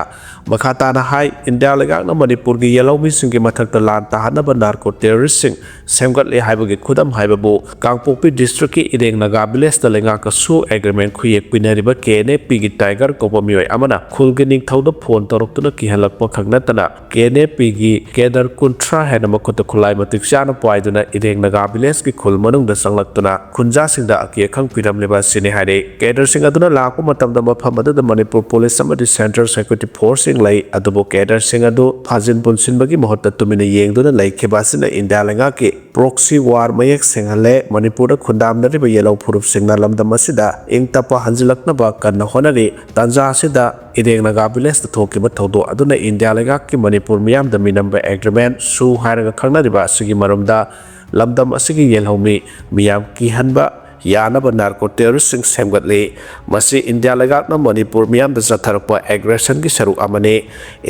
ꯃꯈꯥ ꯇꯥꯅ ꯍꯥꯏ, ꯏꯟꯗꯤꯌꯥ ꯂꯩꯉꯥꯛꯅ ꯃꯅꯤꯄꯨꯔꯒꯤ ꯌꯦꯜꯍꯧꯃꯤꯁꯤꯡꯒꯤ ꯃꯊꯛꯇ ꯂꯥꯟ ꯇꯥꯍꯟꯅꯕ narco terroristꯁꯤꯡ ꯁꯦꯝꯒꯠꯂꯦ ꯍꯥꯏꯕꯒꯤ ꯈꯨꯗꯝ ꯍꯥꯏꯕꯕꯨ ꯀꯥꯡꯄꯣꯛꯄꯤ districtꯀꯤ ꯏꯔꯦꯡ ꯅꯥꯒꯥ villageꯇ ꯂꯩꯉꯥꯛꯀ SoO agreement ꯈꯨꯌꯦꯛ ꯄꯤꯅꯔꯤꯕ KNAPꯒꯤ Tiger ꯀꯧꯕ ꯃꯤꯑꯣꯏ ꯑꯃꯅ ꯈꯨꯜꯒꯤ ꯅꯤꯡꯊꯧꯗ phone ꯇꯧꯔꯛꯇꯨꯅ ꯀꯤꯍꯜꯂꯛꯄ ꯈꯛ ꯅꯠꯇꯅ KNAPꯒꯤ cadre ꯀꯨꯟꯊ꯭ꯔꯥ ꯍꯦꯟꯅ ꯃꯈꯨꯠꯇ ꯈꯨꯠꯂꯥꯏ ꯃꯇꯤꯛ ꯆꯥꯅ ꯄꯥꯏꯗꯨꯅ ꯏꯔꯦꯡ ꯅꯥꯒꯥ villageꯀꯤ ꯈꯨꯜ ꯃꯅꯨꯡꯗ ꯆꯪꯂꯛꯇꯨꯅ ꯈꯨꯟꯖꯥꯁꯤꯡꯗ ꯑꯀꯤ ꯑꯈꯪ ꯄꯤꯔꯝꯂꯤꯕ ꯑꯁꯤꯅꯤ ꯍꯥꯏꯔꯤ꯫ Cadreꯁꯤꯡ ꯑꯗꯨꯅ ꯂꯥꯛꯄ ꯃꯇꯝꯗ ꯃꯐꯝ ꯑꯗꯨꯗ ꯃꯅꯤꯄꯨꯔ police ꯑꯃꯗꯤ Central Security Forceꯁꯤꯡ ꯂꯩ, ꯑꯗꯨꯕꯨ cadreꯁꯤꯡ ꯑꯗꯨ ꯐꯥꯖꯤꯟ ꯄꯨꯟꯁꯤꯟꯕꯒꯤ ꯃꯍꯨꯠꯇ ꯇꯨꯃꯤꯟꯅ ꯌꯦꯡꯗꯨꯅ ꯂꯩꯈꯤꯕ ꯑꯁꯤꯅ ꯏꯟꯗꯤꯌꯥ ꯂꯩꯉꯥꯛꯀꯤ proxy war ꯃꯌꯦꯛ ꯁꯦꯡꯍꯜꯂꯦ꯫ ꯃꯅꯤꯄꯨꯔꯗ ꯈꯨꯟꯗꯥꯝꯅꯔꯤꯕ ꯌꯦꯜꯍꯧ ꯐꯨꯔꯨꯞꯁꯤꯡꯅ ꯂꯝꯗꯝ ꯑꯁꯤꯗ ꯏꯪ ꯇꯞꯄ ꯍꯟꯖꯤꯜꯂꯛꯅꯕ ꯀꯟꯅ ꯍꯣꯠꯅꯔꯤ꯫ ꯇꯥꯟꯖꯥ ꯑꯁꯤꯗ ꯏꯔꯦꯡ ꯅꯥꯒꯥ villageꯇ ꯊꯣꯛꯈꯤꯕ ꯊꯧꯗꯣꯛ ꯑꯗꯨꯅ ꯏꯟꯗꯤꯌꯥ ꯂꯩꯉꯥꯛꯀꯤ ꯃꯅꯤꯄꯨꯔ ꯃꯤꯌꯥꯝꯗ ꯃꯤꯅꯝꯕ agreement, SoO ꯍꯥꯏꯔꯒ ꯈꯪꯅꯔꯤꯕ ꯑꯁꯤꯒꯤ ꯃꯔꯨꯝꯗ ꯂꯝꯗꯝ ꯑꯁꯤꯒꯤ ꯌꯦꯜꯍꯧꯃꯤ ꯃꯤꯌꯥꯝ ꯀꯤꯍꯟꯕ ꯌꯥꯅꯕ narco terroristꯁꯤꯡ ꯁꯦꯝꯒꯠꯂꯤ꯫ ꯃꯁꯤ ꯏꯟꯗꯤꯌꯥ ꯂꯩꯉꯥꯛꯅ ꯃꯅꯤꯄꯨꯔ ꯃꯤꯌꯥꯝꯗ ꯆꯠꯊꯔꯛꯄ aggressionꯒꯤ ꯁꯔꯨꯛ ꯑꯃꯅꯤ꯫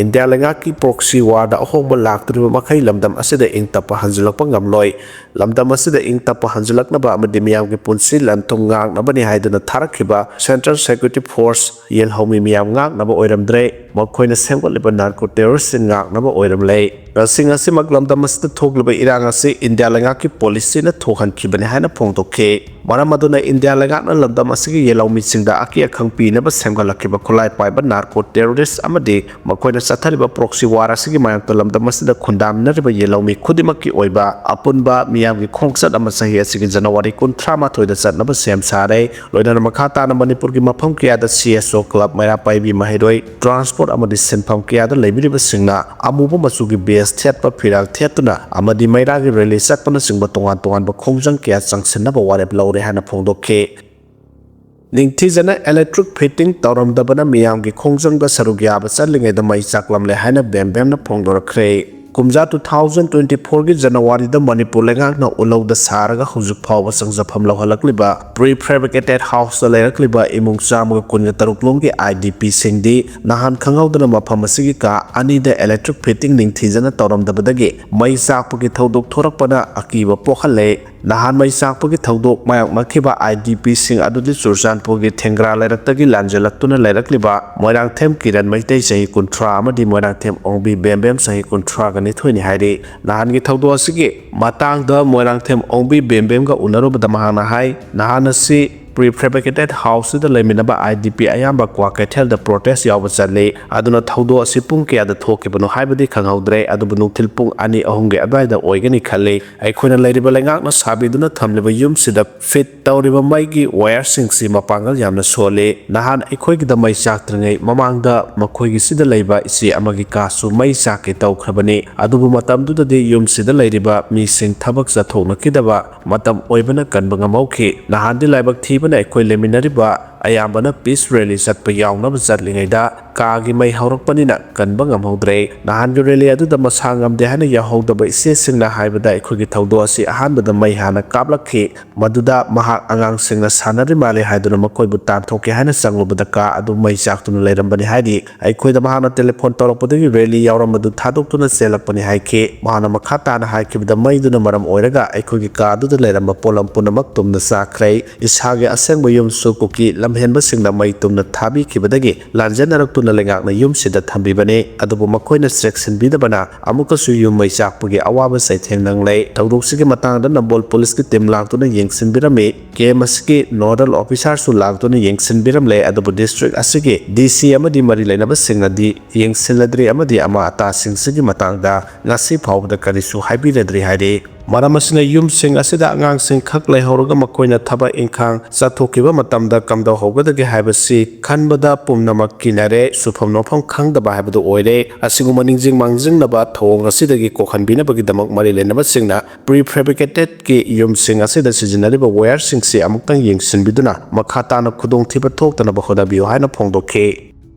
ꯏꯟꯗꯤꯌꯥ ꯂꯩꯉꯥꯛꯀꯤ proxy warꯗ ꯑꯍꯣꯡꯕ ꯂꯥꯛꯇ꯭ꯔꯤꯕ ꯃꯈꯩ ꯂꯝꯗꯝ ꯑꯁꯤꯗ ꯏꯪ ꯇꯞꯄ ꯍꯟꯖꯤꯜꯂꯛꯄ ꯉꯝꯂꯣꯏ꯫ ꯂꯝꯗꯝ ꯑꯁꯤꯗ ꯏꯪ ꯇꯞꯄ ꯍꯟꯖꯤꯜꯂꯛꯅꯕ ꯑꯃꯗꯤ ꯃꯤꯌꯥꯝꯒꯤ ꯄꯨꯟꯁꯤ ꯂꯟ ꯊꯨꯝ ꯉꯥꯛꯅꯕꯅꯤ ꯍꯥꯏꯗꯨꯅ ꯊꯥꯔꯛꯈꯤꯕ Central Security Force ꯌꯦꯜꯍꯧꯃꯤ ꯃꯤꯌꯥꯝ ꯉꯥꯛꯅꯕ ꯑꯣꯏꯔꯝꯗ꯭ꯔꯦ꯫ ꯃꯈꯣꯏꯅ ꯁꯦꯝꯒꯠꯂꯤꯕ narco terroristꯁꯤꯡ ꯉꯥꯛꯅꯕ ꯑꯣꯏꯔꯝꯂꯦ꯫ ꯉꯁꯤ ꯉꯁꯤꯃꯛ ꯂꯝꯗꯝ ꯑꯁꯤꯗ ꯊꯣꯛꯂꯤꯕ ꯏꯔꯥꯡ ꯑꯁꯤ ꯏꯟꯗꯤꯌꯥ ꯂꯩꯉꯥꯛꯀꯤ policyꯅ ꯊꯣꯛꯍꯟꯈꯤꯕꯅꯤ ꯍꯥꯏꯅ ꯐꯣꯡꯗꯣꯛꯈꯤ꯫ ꯑꯃꯗꯨꯅ ꯏꯟꯗꯤꯌꯥ ꯂꯩꯉꯥꯛꯅ ꯂꯝꯗꯝ ꯑꯁꯤꯒꯤ ꯌꯦꯜꯍꯧꯃꯤꯁꯤꯡꯗ ꯑꯀꯤ ꯑꯈꯪ ꯄꯤꯅꯕ ꯁꯦꯝꯒꯠꯂꯛꯈꯤꯕ ꯈꯨꯠꯂꯥꯏ ꯄꯥꯏꯕ narco terrorist ꯑꯃꯗꯤ ꯃꯈꯣꯏꯅ ꯆꯠꯊꯔꯤꯕ proxy war ꯑꯁꯤꯒꯤ ꯃꯥꯌꯣꯛꯇ ꯂꯝꯗꯝ ꯑꯁꯤꯗ ꯈꯨꯟꯗꯥꯃꯤꯟꯅꯔꯤꯕ ꯌꯦꯜꯍꯧꯃꯤ ꯈꯨꯗꯤꯡꯃꯛꯀꯤ ꯑꯣꯏꯕ ꯑꯄꯨꯟꯕ ꯃꯤꯌꯥꯝꯒꯤ ꯈꯣꯡꯆꯠ ꯑꯃ ꯆꯍꯤ ꯑꯁꯤꯒꯤ ꯖꯅꯋꯥꯔꯤ ꯀꯨꯟꯊ꯭ꯔꯥ ꯃꯥꯊꯣꯏꯗ ꯆꯠꯅꯕ ꯁꯦꯝ ꯁꯥꯔꯦ꯫ ꯂꯣꯏꯅꯅ ꯃꯈꯥ ꯇꯥꯅ ꯃꯅꯤꯄꯨꯔꯒꯤ ꯃꯐꯝ ꯀꯌꯥꯗ C S O club, ꯃꯩꯔꯥ ꯄꯥꯏꯕꯤ ꯃꯍꯩꯔꯣꯏ, transport ꯑꯃꯗꯤ ꯁꯤꯟꯐꯝ ꯀꯌꯥꯗ ꯂꯩꯕꯤꯔꯤꯕꯁꯤꯡꯅ ꯑꯃꯨꯕ ꯃꯆꯨꯒꯤ badge ꯊꯦꯠꯄ ꯐꯤꯔꯥꯜ ꯊꯦꯠꯇꯨꯅ ꯑꯃꯗꯤ ꯃꯩꯔꯥꯒꯤ rally ꯆꯠꯄꯅꯆꯤꯡꯕ ꯇꯣꯉꯥꯟ ꯇꯣꯉꯥꯟꯕ ꯈꯣꯡꯖꯪ ꯀꯌꯥ ꯆꯪꯁꯤꯟꯅꯕ ꯋꯥꯔꯦꯞ ꯂꯧꯔꯦ ꯍꯥꯏꯅ ꯐꯣꯡꯗꯣꯛꯈꯤ꯫ ꯅꯤꯡꯊꯤꯖꯅ electric fitting ꯇꯧꯔꯝꯗꯕꯅ ꯃꯤꯌꯥꯝꯒꯤ ꯈꯣꯡꯖꯪꯗ ꯁꯔꯨꯛ ꯌꯥꯕ ꯆꯠꯂꯤꯉꯩꯗ ꯃꯩ ꯆꯥꯛꯂꯝꯂꯦ ꯍꯥꯏꯅ ꯕꯦꯝꯕꯦꯝꯅ ꯐꯣꯡꯗꯣꯔꯛꯈ꯭ꯔꯦ꯫ ꯀꯨꯝꯖꯥ two thousand twenty fourꯒꯤ ꯖꯅꯋꯥꯔꯤꯗ ꯃꯅꯤꯄꯨꯔ ꯂꯩꯉꯥꯛꯅ ꯎꯂꯧꯗ ꯁꯥꯔꯒ ꯍꯧꯖꯤꯛ ꯐꯥꯎꯕ ꯆꯪꯖꯐꯝ ꯂꯧꯍꯜꯂꯛꯂꯤꯕ prefabricated houseꯇ ꯂꯩꯔꯛꯂꯤꯕ ꯏꯃꯨꯡ ꯆꯥꯝꯃꯒ ꯀꯨꯟꯒ ꯇꯔꯨꯛ ꯂꯣꯝꯒꯤ IDPꯁꯤꯡꯗꯤ ꯅꯍꯥꯟ ꯈꯪꯍꯧꯗꯅ ꯃꯐꯝ ꯑꯁꯤꯒꯤ ꯀꯥ ꯑꯅꯤꯗ electric fitting ꯅꯤꯡꯊꯤꯖꯅ ꯇꯧꯔꯝꯗꯕꯗꯒꯤ ꯃꯩ ꯆꯥꯛꯄꯒꯤ ꯊꯧꯗꯣꯛ ꯊꯣꯔꯛꯄꯅ ꯑꯀꯤꯕ ꯄꯣꯛꯍꯜꯂꯦ꯫ ꯅꯍꯥꯟ ꯃꯩ ꯆꯥꯛꯄꯒꯤ ꯊꯧꯗꯣꯛ ꯃꯥꯌꯣꯛꯅꯈꯤꯕ IDPꯁꯤꯡ ꯑꯗꯨꯗꯤ ꯆꯨꯔꯆꯥꯟꯄꯨꯔꯒꯤ ꯊꯦꯡꯒ꯭ꯔꯥ ꯂꯩꯔꯛꯇꯒꯤ ꯂꯥꯟꯖꯦꯜꯂꯛꯇꯨꯅ ꯂꯩꯔꯛꯂꯤꯕ ꯃꯣꯏꯔꯥꯡꯊꯦꯝ ꯀꯤꯔꯟ ꯃꯩꯇꯩ ꯆꯍꯤ ꯀꯨꯟꯊ꯭ꯔꯥ ꯑꯃꯗꯤ ꯃꯣꯏꯔꯥꯡꯊꯦꯝ ꯑꯣꯡꯕꯤ ꯕꯦꯝꯕꯦꯝ ꯆꯍꯤ ꯀꯨꯟꯊ꯭ꯔꯥꯒ ꯅꯤꯊꯣꯏꯅꯤ ꯍꯥꯏꯔꯤ꯫ ꯅꯍꯥꯟꯒꯤ ꯊꯧꯗꯣꯛ ꯑꯁꯤꯒꯤ ꯃꯇꯥꯡꯗ ꯃꯣꯏꯔꯥꯡꯊꯦꯝ ꯑꯣꯡꯕꯤ ꯕꯦꯝꯕꯦꯝꯒ ꯎꯅꯔꯨꯕꯗ ꯃꯍꯥꯛꯅ ꯍꯥꯏ, ꯅꯍꯥꯟ ꯑꯁꯤ prefabricated houseꯁꯤꯗ ꯂꯩꯃꯤꯟꯅꯕ IDP ꯑꯌꯥꯝꯕ ꯀ꯭ꯋꯥꯀꯩꯊꯦꯜꯗ protest ꯌꯥꯎꯕ ꯆꯠꯂꯤ꯫ ꯑꯗꯨꯅ ꯊꯧꯗꯣꯛ ꯑꯁꯤ ꯄꯨꯡ ꯀꯌꯥꯗ ꯊꯣꯛꯈꯤꯕꯅꯣ ꯍꯥꯏꯕꯗꯤ ꯈꯪꯍꯧꯗ꯭ꯔꯦ, ꯑꯗꯨꯕꯨ ꯅꯨꯡꯊꯤꯜ ꯄꯨꯡ ꯑꯅꯤ ꯑꯍꯨꯝꯒꯤ ꯑꯗꯨꯋꯥꯏꯗ ꯑꯣꯏꯒꯅꯤ ꯈꯜꯂꯤ꯫ ꯑꯩꯈꯣꯏꯅ ꯂꯩꯔꯤꯕ ꯂꯩꯉꯥꯛꯅ ꯁꯥꯕꯤꯗꯨꯅ ꯊꯝꯂꯤꯕ ꯌꯨꯝꯁꯤꯗ fit ꯇꯧꯔꯤꯕ ꯃꯩꯒꯤ wireꯁꯤꯡꯁꯤ ꯃꯄꯥꯡꯒꯜ ꯌꯥꯝꯅ ꯁꯣꯜꯂꯤ꯫ ꯅꯍꯥꯟ ꯑꯩꯈꯣꯏꯒꯤꯗ ꯃꯩ ꯆꯥꯛꯇ꯭ꯔꯤꯉꯩ ꯃꯃꯥꯡꯗ ꯃꯈꯣꯏꯒꯤꯁꯤꯗ ꯂꯩꯕ ꯏꯆꯦ ꯑꯃꯒꯤ ꯀꯥꯁꯨ ꯃꯩ ꯆꯥꯛꯀꯦ ꯇꯧꯈ꯭ꯔꯕꯅꯤ꯫ ꯑꯗꯨꯕꯨ ꯃꯇꯝꯗꯨꯗꯗꯤ ꯌꯨꯝꯁꯤꯗ ꯂꯩꯔꯤꯕ ꯃꯤꯁꯤꯡ ꯊꯕꯛ ꯆꯠꯊꯣꯛꯅꯈꯤꯗꯕ ꯃꯇꯝ ꯑꯣꯏꯕꯅ ꯀꯟꯕ ꯉꯝꯍꯧꯈꯤ꯫ ꯅꯍꯥꯟꯗꯤ ꯂꯥꯏꯕꯛ ꯊꯤꯕꯅ ꯑꯩꯈꯣꯏ ꯂꯩꯃꯤꯟꯅꯔꯤꯕ ꯑꯌꯥꯝꯕꯅ peace rally ꯆꯠꯄ ꯌꯥꯎꯅꯕ ꯆꯠꯂꯤꯉꯩꯗ ꯀꯥꯒꯤ ꯃꯩ ꯍꯧꯔꯛꯄꯅꯤꯅ ꯀꯟꯕ ꯉꯝꯍꯧꯗ꯭ꯔꯦ꯫ ꯅꯍꯥꯟꯒꯤ rally ꯑꯗꯨꯗ ꯃꯁꯥ ꯉꯝꯗꯦ ꯍꯥꯏꯅ ꯌꯥꯎꯍꯧꯗꯕ ꯏꯆꯦꯁꯤꯡꯅ ꯍꯥꯏꯕꯗ ꯑꯩꯈꯣꯏꯒꯤ ꯊꯧꯗꯣꯛ ꯑꯁꯤ ꯑꯍꯥꯟꯕꯗ ꯃꯩ ꯍꯥꯟꯅ ꯀꯥꯞꯂꯛꯈꯤ꯫ ꯃꯗꯨꯗ ꯃꯍꯥꯛ ꯑꯉꯥꯡꯁꯤꯡꯅ ꯁꯥꯟꯅꯔꯤ ꯃꯥꯜꯂꯦ ꯍꯥꯏꯗꯨꯅ ꯃꯈꯣꯏꯕꯨ ꯇꯥꯟꯊꯣꯛꯀꯦ ꯍꯥꯏꯅ ꯆꯪꯂꯨꯕꯗ ꯀꯥ ꯑꯗꯨ ꯃꯩ ꯆꯥꯛꯇꯨꯅ ꯂꯩꯔꯝꯕꯅꯤ ꯍꯥꯏꯔꯤ꯫ ꯑꯩꯈꯣꯏꯗ ꯃꯍꯥꯛꯅ telephone ꯇꯧꯔꯛꯄꯗꯒꯤ rally ꯌꯥꯎꯔꯝꯕꯗꯨ ꯊꯥꯗꯣꯛꯇꯨꯅ ꯆꯦꯜꯂꯛꯄꯅꯤ ꯍꯥꯏꯈꯤ꯫ ꯃꯍꯥꯛꯅ ꯃꯈꯥ ꯇꯥꯅ ꯍꯥꯏꯈꯤꯕꯗ ꯃꯩꯗꯨꯅ ꯃꯔꯝ ꯑꯣꯏꯔꯒ ꯑꯩꯈꯣꯏꯒꯤ ꯀꯥ ꯑꯗꯨꯗ ꯂꯩꯔꯝꯕ ꯄꯣꯠꯂꯝ ꯄꯨꯝꯅꯃꯛ ꯇꯨꯝꯅ ꯆꯥꯈ꯭ꯔꯦ꯫ ꯏꯁꯥꯒꯤ ꯑꯁꯦꯡꯕ ꯌꯨꯝꯁꯨ ꯀꯨꯀꯤ ꯂꯝ ꯍꯦꯟꯕꯁꯤꯡꯅ ꯃꯩ ꯇꯨꯝꯅ ꯊꯥꯕꯤꯈꯤꯕꯗꯒꯤ ꯂꯥꯟꯖꯦꯟꯅꯔꯛꯇꯨꯅ ꯂꯩꯉꯥꯛꯅ ꯌꯨꯝꯁꯤꯗ ꯊꯝꯕꯤꯕꯅꯤ꯫ ꯑꯗꯨꯕꯨ ꯃꯈꯣꯏꯅ ꯆꯦꯛꯁꯤꯟꯕꯤꯗꯕꯅ ꯑꯃꯨꯛꯀꯁꯨ ꯌꯨꯝ ꯃꯩ ꯆꯥꯛꯄꯒꯤ ꯑꯋꯥꯕ ꯆꯩꯊꯦꯡ ꯅꯪꯂꯦ꯫ ꯊꯧꯗꯣꯛꯁꯤꯒꯤ ꯃꯇꯥꯡꯗ ꯅꯝꯕꯣꯜ ꯄꯨꯂꯤꯁꯀꯤ ꯇꯤꯝ ꯂꯥꯛꯇꯨꯅ ꯌꯦꯡꯁꯤꯟꯕꯤꯔꯝꯃꯤ꯫ ꯀꯦꯝ ꯑꯁꯤꯒꯤ ꯅꯣꯗꯜ ꯑꯣꯐꯤꯁꯥꯔꯁꯨ ꯂꯥꯛꯇꯨꯅ ꯌꯦꯡꯁꯤꯟꯕꯤꯔꯝꯂꯦ꯫ ꯑꯗꯨꯕꯨ ꯗꯤꯁꯇ꯭ꯔꯤꯛ ꯑꯁꯤꯒꯤ ꯗꯤ ꯁꯤ ꯑꯃꯗꯤ ꯃꯔꯤ ꯂꯩꯅꯕꯁꯤꯡꯅꯗꯤ ꯌꯦꯡꯁꯤꯜꯂꯗ꯭ꯔꯤ ꯑꯃꯗꯤ ꯑꯃꯥ ꯑꯇꯥꯁꯤꯡꯁꯤꯒꯤ ꯃꯇꯥꯡꯗ ꯉꯁꯤ ꯐꯥꯎꯕꯗ ꯀꯔꯤꯁꯨ ꯍꯥꯏꯕꯤꯔꯗ꯭ꯔꯤ ꯍꯥꯏꯔꯤ꯫ ꯃꯔꯝ ꯑꯁꯤꯅ ꯌꯨꯝꯁꯤꯡ ꯑꯁꯤꯗ ꯑꯉꯥꯡꯁꯤꯡ ꯈꯛ ꯂꯩꯍꯧꯔꯒ ꯃꯈꯣꯏꯅ ꯊꯕꯛ ꯏꯪꯈꯥꯡ ꯆꯠꯊꯣꯛꯈꯤꯕ ꯃꯇꯝꯗ ꯀꯝꯗꯧꯍꯧꯒꯗꯒꯦ ꯍꯥꯏꯕꯁꯤ ꯈꯟꯕꯗ ꯄꯨꯝꯅꯃꯛ ꯀꯤꯅꯔꯦ꯫ ꯁꯨꯐꯝ ꯅꯣꯝꯐꯝ ꯈꯪꯗꯕ ꯍꯥꯏꯕꯗꯨ ꯑꯣꯏꯔꯦ꯫ ꯑꯁꯤꯒꯨꯝꯕ ꯅꯤꯡꯁꯤꯡ ꯃꯥꯡꯖꯤꯡꯅꯕ ꯊꯧꯑꯣꯡ ꯑꯁꯤꯗꯒꯤ ꯀꯣꯛꯍꯟꯕꯤꯅꯕꯒꯤꯗꯃꯛ ꯃꯔꯤ ꯂꯩꯅꯕꯁꯤꯡꯅ prefabricatedꯀꯤ ꯌꯨꯝꯁꯤꯡ ꯑꯁꯤꯗ ꯁꯤꯖꯤꯟꯅꯔꯤꯕ ꯋꯥꯌꯔꯁꯤꯡꯁꯤ ꯑꯃꯨꯛꯇꯪ ꯌꯦꯡꯁꯤꯟꯕꯤꯗꯨꯅ ꯃꯈꯥ ꯇꯥꯅ ꯈꯨꯗꯣꯡꯊꯤꯕ ꯊꯣꯛꯇꯅꯕ ꯍꯣꯠꯅꯕꯤꯌꯨ ꯍꯥꯏꯅ ꯐꯣꯡꯗꯣꯛꯈꯤ꯫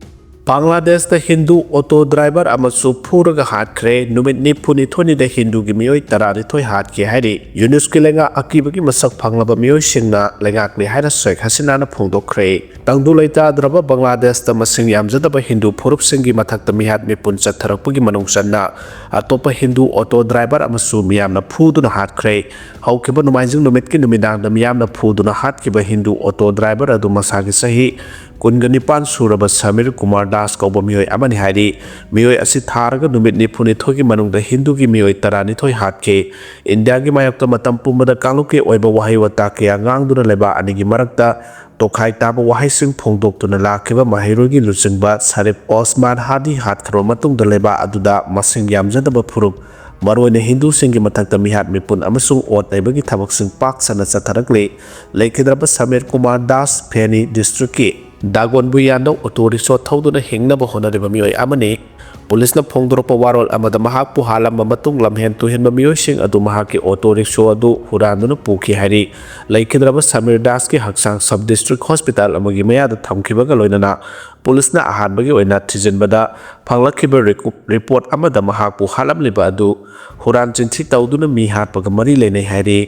ꯕꯪꯒ꯭ꯂꯥꯗꯦꯁꯇ ꯍꯤꯟꯗꯨ ꯑꯣꯇꯣ ꯗ꯭ꯔꯥꯏꯚꯔ ꯑꯃꯁꯨ ꯐꯨꯔꯒ ꯍꯥꯠꯈ꯭ꯔꯦ꯫ ꯅꯨꯃꯤꯠ ꯅꯤꯐꯨꯅꯤꯊꯣꯏꯅꯤꯗ ꯍꯤꯟꯗꯨꯒꯤ ꯃꯤꯑꯣꯏ ꯇꯔꯥꯅꯤꯊꯣꯏ ꯍꯥꯠꯈꯤ ꯍꯥꯏꯔꯤ꯫ ꯌꯨꯅꯨꯁꯀꯤ ꯂꯩꯉꯥꯛ ꯑꯀꯤꯕꯒꯤ ꯃꯁꯛ ꯐꯪꯂꯕ ꯃꯤꯑꯣꯏꯁꯤꯡꯅ ꯂꯩꯉꯥꯛꯅꯤ ꯍꯥꯏꯅ ꯁꯦꯈ ꯍꯁꯤꯅꯥꯅ ꯐꯣꯡꯗꯣꯛꯈ꯭ꯔꯦ꯫ ꯇꯪꯗꯨ ꯂꯩꯇꯥꯗ꯭ꯔꯕ ꯕꯪꯒ꯭ꯂꯥꯗꯦꯁꯇ ꯃꯁꯤꯡ ꯌꯥꯝꯖꯗꯕ ꯍꯤꯟꯗꯨ ꯐꯨꯔꯨꯞꯁꯤꯡꯒꯤ ꯃꯊꯛꯇ ꯃꯤꯍꯥꯠ ꯃꯤꯄꯨꯟ ꯆꯠꯊꯔꯛꯄꯒꯤ ꯃꯅꯨꯡ ꯆꯟꯅ ꯑꯇꯣꯞꯄ ꯍꯤꯟꯗꯨ ꯑꯣꯇꯣ ꯗ꯭ꯔꯥꯏꯚꯔ ꯑꯃꯁꯨ ꯃꯤꯌꯥꯝꯅ ꯐꯨꯗꯨꯅ ꯍꯥꯠꯈ꯭ꯔꯦ꯫ ꯍꯧꯈꯤꯕ ꯅꯣꯡꯃꯥꯏꯖꯤꯡ ꯅꯨꯃꯤꯠꯀꯤ ꯅꯨꯃꯤꯗꯥꯡꯗ ꯃꯤꯌꯥꯝꯅ ꯐꯨꯗꯨꯅ ꯍꯥꯠꯈꯤꯕ ꯍꯤꯟꯗꯨ ꯑꯣꯇꯣ ꯗ꯭ꯔꯥꯏꯚꯔ ꯑꯗꯨ ꯃꯁꯥꯒꯤ ꯆꯍꯤ ꯀꯨꯟꯒ ꯅꯤꯄꯥꯟ ꯁꯨꯔꯕ ꯁꯃꯤꯔ ꯀꯨꯃꯥꯔ ꯗꯥꯁ ꯀꯧꯕ ꯃꯤꯑꯣꯏ ꯑꯃꯅꯤ ꯍꯥꯏꯔꯤ꯫ ꯃꯤꯑꯣꯏ ꯑꯁꯤ ꯊꯥꯔꯒ ꯅꯨꯃꯤꯠ ꯅꯤꯐꯨꯅꯤꯊꯣꯏꯒꯤ ꯃꯅꯨꯡꯗ ꯍꯤꯟꯗꯨꯒꯤ ꯃꯤꯑꯣꯏ ꯇꯔꯥꯅꯤꯊꯣꯏ ꯍꯥꯠꯈꯤ꯫ ꯏꯟꯗꯤꯌꯥꯒꯤ ꯃꯥꯌꯣꯛꯇ ꯃꯇꯝ ꯄꯨꯝꯕꯗ ꯀꯥꯡꯂꯨꯞꯀꯤ ꯑꯣꯏꯕ ꯋꯥꯍꯩ ꯋꯥꯇꯥ ꯀꯌꯥ ꯉꯥꯡꯗꯨꯅ ꯂꯩꯕ ꯑꯅꯤꯒꯤ ꯃꯔꯛꯇ ꯇꯣꯈꯥꯏ ꯇꯥꯕ ꯋꯥꯍꯩꯁꯤꯡ ꯐꯣꯡꯗꯣꯛꯇꯨꯅ ꯂꯥꯛꯈꯤꯕ ꯃꯍꯩꯔꯣꯏꯒꯤ ꯂꯨꯆꯤꯡꯕ ꯁꯔꯤꯐ ꯑꯣꯁꯃꯥꯟ ꯍꯥꯗꯤ ꯍꯥꯠꯈ꯭ꯔꯕ ꯃꯇꯨꯡꯗ ꯂꯩꯕꯥꯛ ꯑꯗꯨꯗ ꯃꯁꯤꯡ ꯌꯥꯝꯖꯗꯕ ꯐꯨꯔꯨꯞ, ꯃꯔꯨꯑꯣꯏꯅ ꯍꯤꯟꯗꯨꯁꯤꯡꯒꯤ ꯃꯊꯛꯇ ꯃꯤꯍꯥꯠ ꯃꯤꯄꯨꯟ ꯑꯃꯁꯨꯡ ꯑꯣꯠ ꯅꯩꯕꯒꯤ ꯊꯕꯛꯁꯤꯡ ꯄꯥꯛ ꯁꯟꯅ ꯆꯠꯊꯔꯛꯂꯤ꯫ ꯂꯩꯈꯤꯗ꯭ꯔꯕ ꯁꯃꯤꯔ ꯀꯨꯃꯥꯔ ꯗꯥꯁ ꯐꯦꯅꯤ ꯗꯤꯁꯇ꯭ꯔꯤꯛꯀꯤ ꯗꯥꯒꯣꯟꯕꯨꯌꯥꯟꯗ ꯑꯣꯇꯣ ꯔꯤꯛꯁꯣ ꯊꯧꯗꯨꯅ ꯍꯤꯡꯅꯕ ꯍꯣꯠꯅꯔꯤꯕ ꯃꯤꯑꯣꯏ ꯑꯃꯅꯤ꯫ ꯄꯨꯂꯤꯁꯅ ꯐꯣꯡꯗꯣꯔꯛꯄ ꯋꯥꯔꯣꯜ ꯑꯃꯗ ꯃꯍꯥꯛꯄꯨ ꯍꯥꯠꯂꯝꯕ ꯃꯇꯨꯡ ꯂꯝꯍꯦꯟ ꯇꯨꯍꯦꯟꯕ ꯃꯤꯑꯣꯏꯁꯤꯡ ꯑꯗꯨ ꯃꯍꯥꯛꯀꯤ ꯑꯣꯇꯣ ꯔꯤꯛꯁꯣ ꯑꯗꯨ ꯍꯨꯔꯥꯟꯗꯨꯅ ꯄꯨꯈꯤ ꯍꯥꯏꯔꯤ꯫ ꯂꯩꯈꯤꯗ꯭ꯔꯕ ꯁꯃꯤꯔ ꯗꯥꯁꯀꯤ ꯍꯛꯆꯥꯡ ꯁꯕ ꯗꯤꯁꯇ꯭ꯔꯤꯛ ꯍꯣꯁꯄꯤꯇꯥꯜ ꯑꯃꯒꯤ ꯃꯌꯥꯗ ꯊꯝꯈꯤꯕꯒ ꯂꯣꯏꯅꯅ ꯄꯨꯂꯤꯁꯅ ꯑꯍꯥꯟꯕꯒꯤ ꯑꯣꯏꯅ ꯊꯤꯖꯤꯟꯕꯗ ꯐꯪꯂꯛꯈꯤꯕ ꯔꯤꯀꯨ-, ꯔꯤꯄꯣꯔꯠ ꯑꯃꯗ ꯃꯍꯥꯛꯄꯨ ꯍꯥꯠꯂꯝꯂꯤꯕ ꯑꯗꯨ ꯍꯨꯔꯥꯟ ꯆꯤꯟꯊꯤ ꯇꯧꯗꯨꯅ ꯃꯤ ꯍꯥꯠꯄꯒ ꯃꯔꯤ ꯂꯩꯅꯩ ꯍꯥꯏꯔꯤ꯫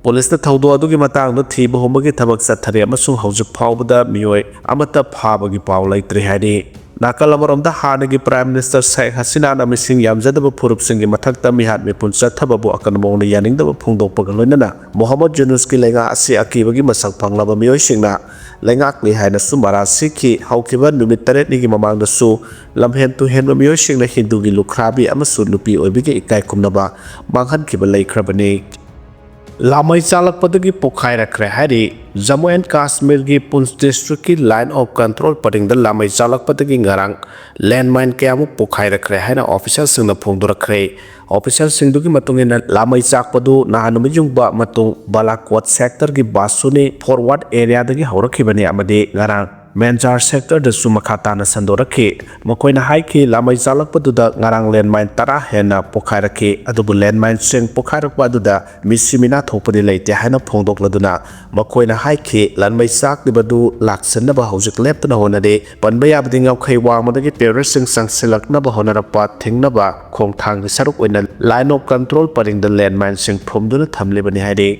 ꯄꯨꯂꯤꯁꯅ ꯊꯧꯗꯣꯛ ꯑꯗꯨꯒꯤ ꯃꯇꯥꯡꯗ ꯊꯤꯕ ꯍꯨꯝꯕꯒꯤ ꯊꯕꯛ ꯆꯠꯊꯔꯤ ꯑꯃꯁꯨꯡ ꯍꯧꯖꯤꯛ ꯐꯥꯎꯕꯗ ꯃꯤꯑꯣꯏ ꯑꯃꯠꯇ ꯐꯥꯕꯒꯤ ꯄꯥꯎ ꯂꯩꯇ꯭ꯔꯤ ꯍꯥꯏꯔꯤ꯫ ꯅꯥꯀꯜ ꯑꯃꯔꯣꯝꯗ ꯍꯥꯟꯅꯒꯤ Prime Minister ꯁꯦꯈ ꯍꯁꯤꯅꯥꯅ ꯃꯤꯁꯤꯡ ꯌꯥꯝꯖꯗꯕ ꯐꯨꯔꯨꯞꯁꯤꯡꯒꯤ ꯃꯊꯛꯇ ꯃꯤꯍꯥꯠ ꯃꯤꯄꯨꯟ ꯆꯠꯊꯕꯕꯨ ꯑꯀꯟꯕ ꯃꯑꯣꯡꯗ ꯌꯥꯅꯤꯡꯗꯕ ꯐꯣꯡꯗꯣꯛꯄꯒ ꯂꯣꯏꯅꯅ ꯃꯣꯍꯝꯃꯗ ꯌꯨꯅꯨꯁꯀꯤ ꯂꯩꯉꯥꯛ ꯑꯁꯤ ꯑꯀꯤꯕꯒꯤ ꯃꯁꯛ ꯐꯪꯂꯕ ꯃꯤꯑꯣꯏꯁꯤꯡꯅ ꯂꯩꯉꯥꯛꯂꯤ ꯍꯥꯏꯅꯁꯨ ꯃꯔꯥꯜ ꯁꯤꯈꯤ꯫ ꯍꯧꯈꯤꯕ ꯅꯨꯃꯤꯠ ꯇꯔꯦꯠꯅꯤꯒꯤ ꯃꯃꯥꯡꯗꯁꯨ ꯂꯝꯍꯦꯟ ꯇꯨꯍꯦꯟꯕ ꯃꯤꯑꯣꯏꯁꯤꯡꯅ ꯍꯤꯟꯗꯨꯒꯤ ꯂꯨꯈ꯭ꯔꯥꯕꯤ ꯑꯃꯁꯨ ꯅꯨꯄꯤ ꯑꯣꯏꯕꯤꯒꯤ ꯏꯀꯥꯏ ꯈꯨꯝꯅꯕ ꯃꯥꯡꯍꯟꯈꯤꯕ ꯂꯩꯈ꯭ꯔꯕꯅꯤ꯫ ꯂꯥꯃꯩ ꯆꯥꯂꯛꯄꯗꯒꯤ ꯄꯣꯈꯥꯏꯔꯛꯈ꯭ꯔꯦ ꯍꯥꯏꯔꯤ꯫ ꯖꯝꯃꯨ ꯑꯦꯟ ꯀꯥꯁꯃꯤꯔꯒꯤ ꯄꯨꯟꯁ ꯗꯤꯁꯇ꯭ꯔꯤꯛꯀꯤ ꯂꯥꯏꯟ ꯑꯣꯐ ꯀꯟꯇ꯭ꯔꯣꯜ ꯄꯔꯤꯡꯗ ꯂꯥꯃꯩ ꯆꯥꯂꯛꯄꯗꯒꯤ ꯉꯔꯥꯡ ꯂꯦꯟꯃꯥꯏꯟ ꯀꯌꯥꯃꯨꯛ ꯄꯣꯈꯥꯏꯔꯛꯈ꯭ꯔꯦ ꯍꯥꯏꯅ ꯑꯣꯐꯤꯁꯤꯌꯦꯜꯁꯤꯡꯅ ꯐꯣꯡꯗꯣꯔꯛꯈ꯭ꯔꯦ꯫ ꯑꯣꯐꯤꯁꯤꯌꯦꯜꯁꯤꯡꯗꯨꯒꯤ ꯃꯇꯨꯡ ꯏꯟꯅ, ꯂꯥꯃꯩ ꯆꯥꯛꯄꯗꯨ ꯅꯍꯥꯟ ꯅꯨꯃꯤꯠ ꯌꯨꯡꯕ ꯃꯇꯨꯡ ꯕꯥꯂꯥꯀꯣꯠ ꯁꯦꯛꯇꯔꯒꯤ ꯕꯥꯁꯨꯅꯤ ꯐꯣꯔꯋꯥꯔꯗ ꯑꯦꯔꯤꯌꯥꯗꯒꯤ ꯍꯧꯔꯛꯈꯤꯕꯅꯤ ꯑꯃꯗꯤ ꯉꯔꯥꯡ ꯃꯦꯟꯖꯥꯔ ꯁꯦꯛꯇꯔꯗꯁꯨ ꯃꯈꯥ ꯇꯥꯅ ꯁꯟꯗꯣꯔꯛꯈꯤ꯫ ꯃꯈꯣꯏꯅ ꯍꯥꯏꯈꯤ, ꯂꯥꯃꯩ ꯆꯥꯂꯛꯄꯗꯨꯗ ꯉꯔꯥꯡ ꯂꯦꯟꯃꯥꯏꯟ ꯇꯔꯥ ꯍꯦꯟꯅ ꯄꯣꯈꯥꯏꯔꯛꯈꯤ꯫ ꯑꯗꯨꯕꯨ ꯂꯦꯟꯃꯥꯏꯟꯁꯤꯡ ꯄꯣꯈꯥꯏꯔꯛꯄ ꯑꯗꯨꯗ ꯃꯤꯁꯤ ꯃꯤꯅꯥ ꯊꯣꯛꯄꯗꯤ ꯂꯩꯇꯦ ꯍꯥꯏꯅ ꯐꯣꯡꯗꯣꯛꯂꯗꯨꯅ, ꯃꯈꯣꯏꯅ ꯍꯥꯏꯈꯤ, ꯂꯥꯟꯃꯩ ꯆꯥꯛꯂꯤꯕꯗꯨ ꯂꯥꯛꯁꯤꯟꯅꯕ ꯍꯧꯖꯤꯛ ꯂꯦꯞꯇꯅ ꯍꯣꯠꯅꯔꯤ꯫ ꯄꯟꯕ ꯌꯥꯕꯗꯤ ꯉꯝꯈꯩ ꯋꯥꯡꯃꯗꯒꯤ ꯇꯦꯔꯣꯔꯤꯁꯁꯤꯡ ꯆꯪꯁꯤꯜꯂꯛꯅꯕ ꯍꯣꯠꯅꯔꯛꯄ ꯊꯤꯡꯅꯕ ꯈꯣꯡꯊꯥꯡꯒꯤ ꯁꯔꯨꯛ ꯑꯣꯏꯅ ꯂꯥꯏꯟ ꯑꯣꯐ ꯀꯟꯇ꯭ꯔꯣꯜ ꯄꯔꯤꯡꯗ ꯂꯦꯟꯃꯥꯏꯟꯁꯤꯡ ꯐꯨꯝꯗꯨꯅ ꯊꯝꯂꯤꯕꯅꯤ ꯍꯥꯏꯔꯤ꯫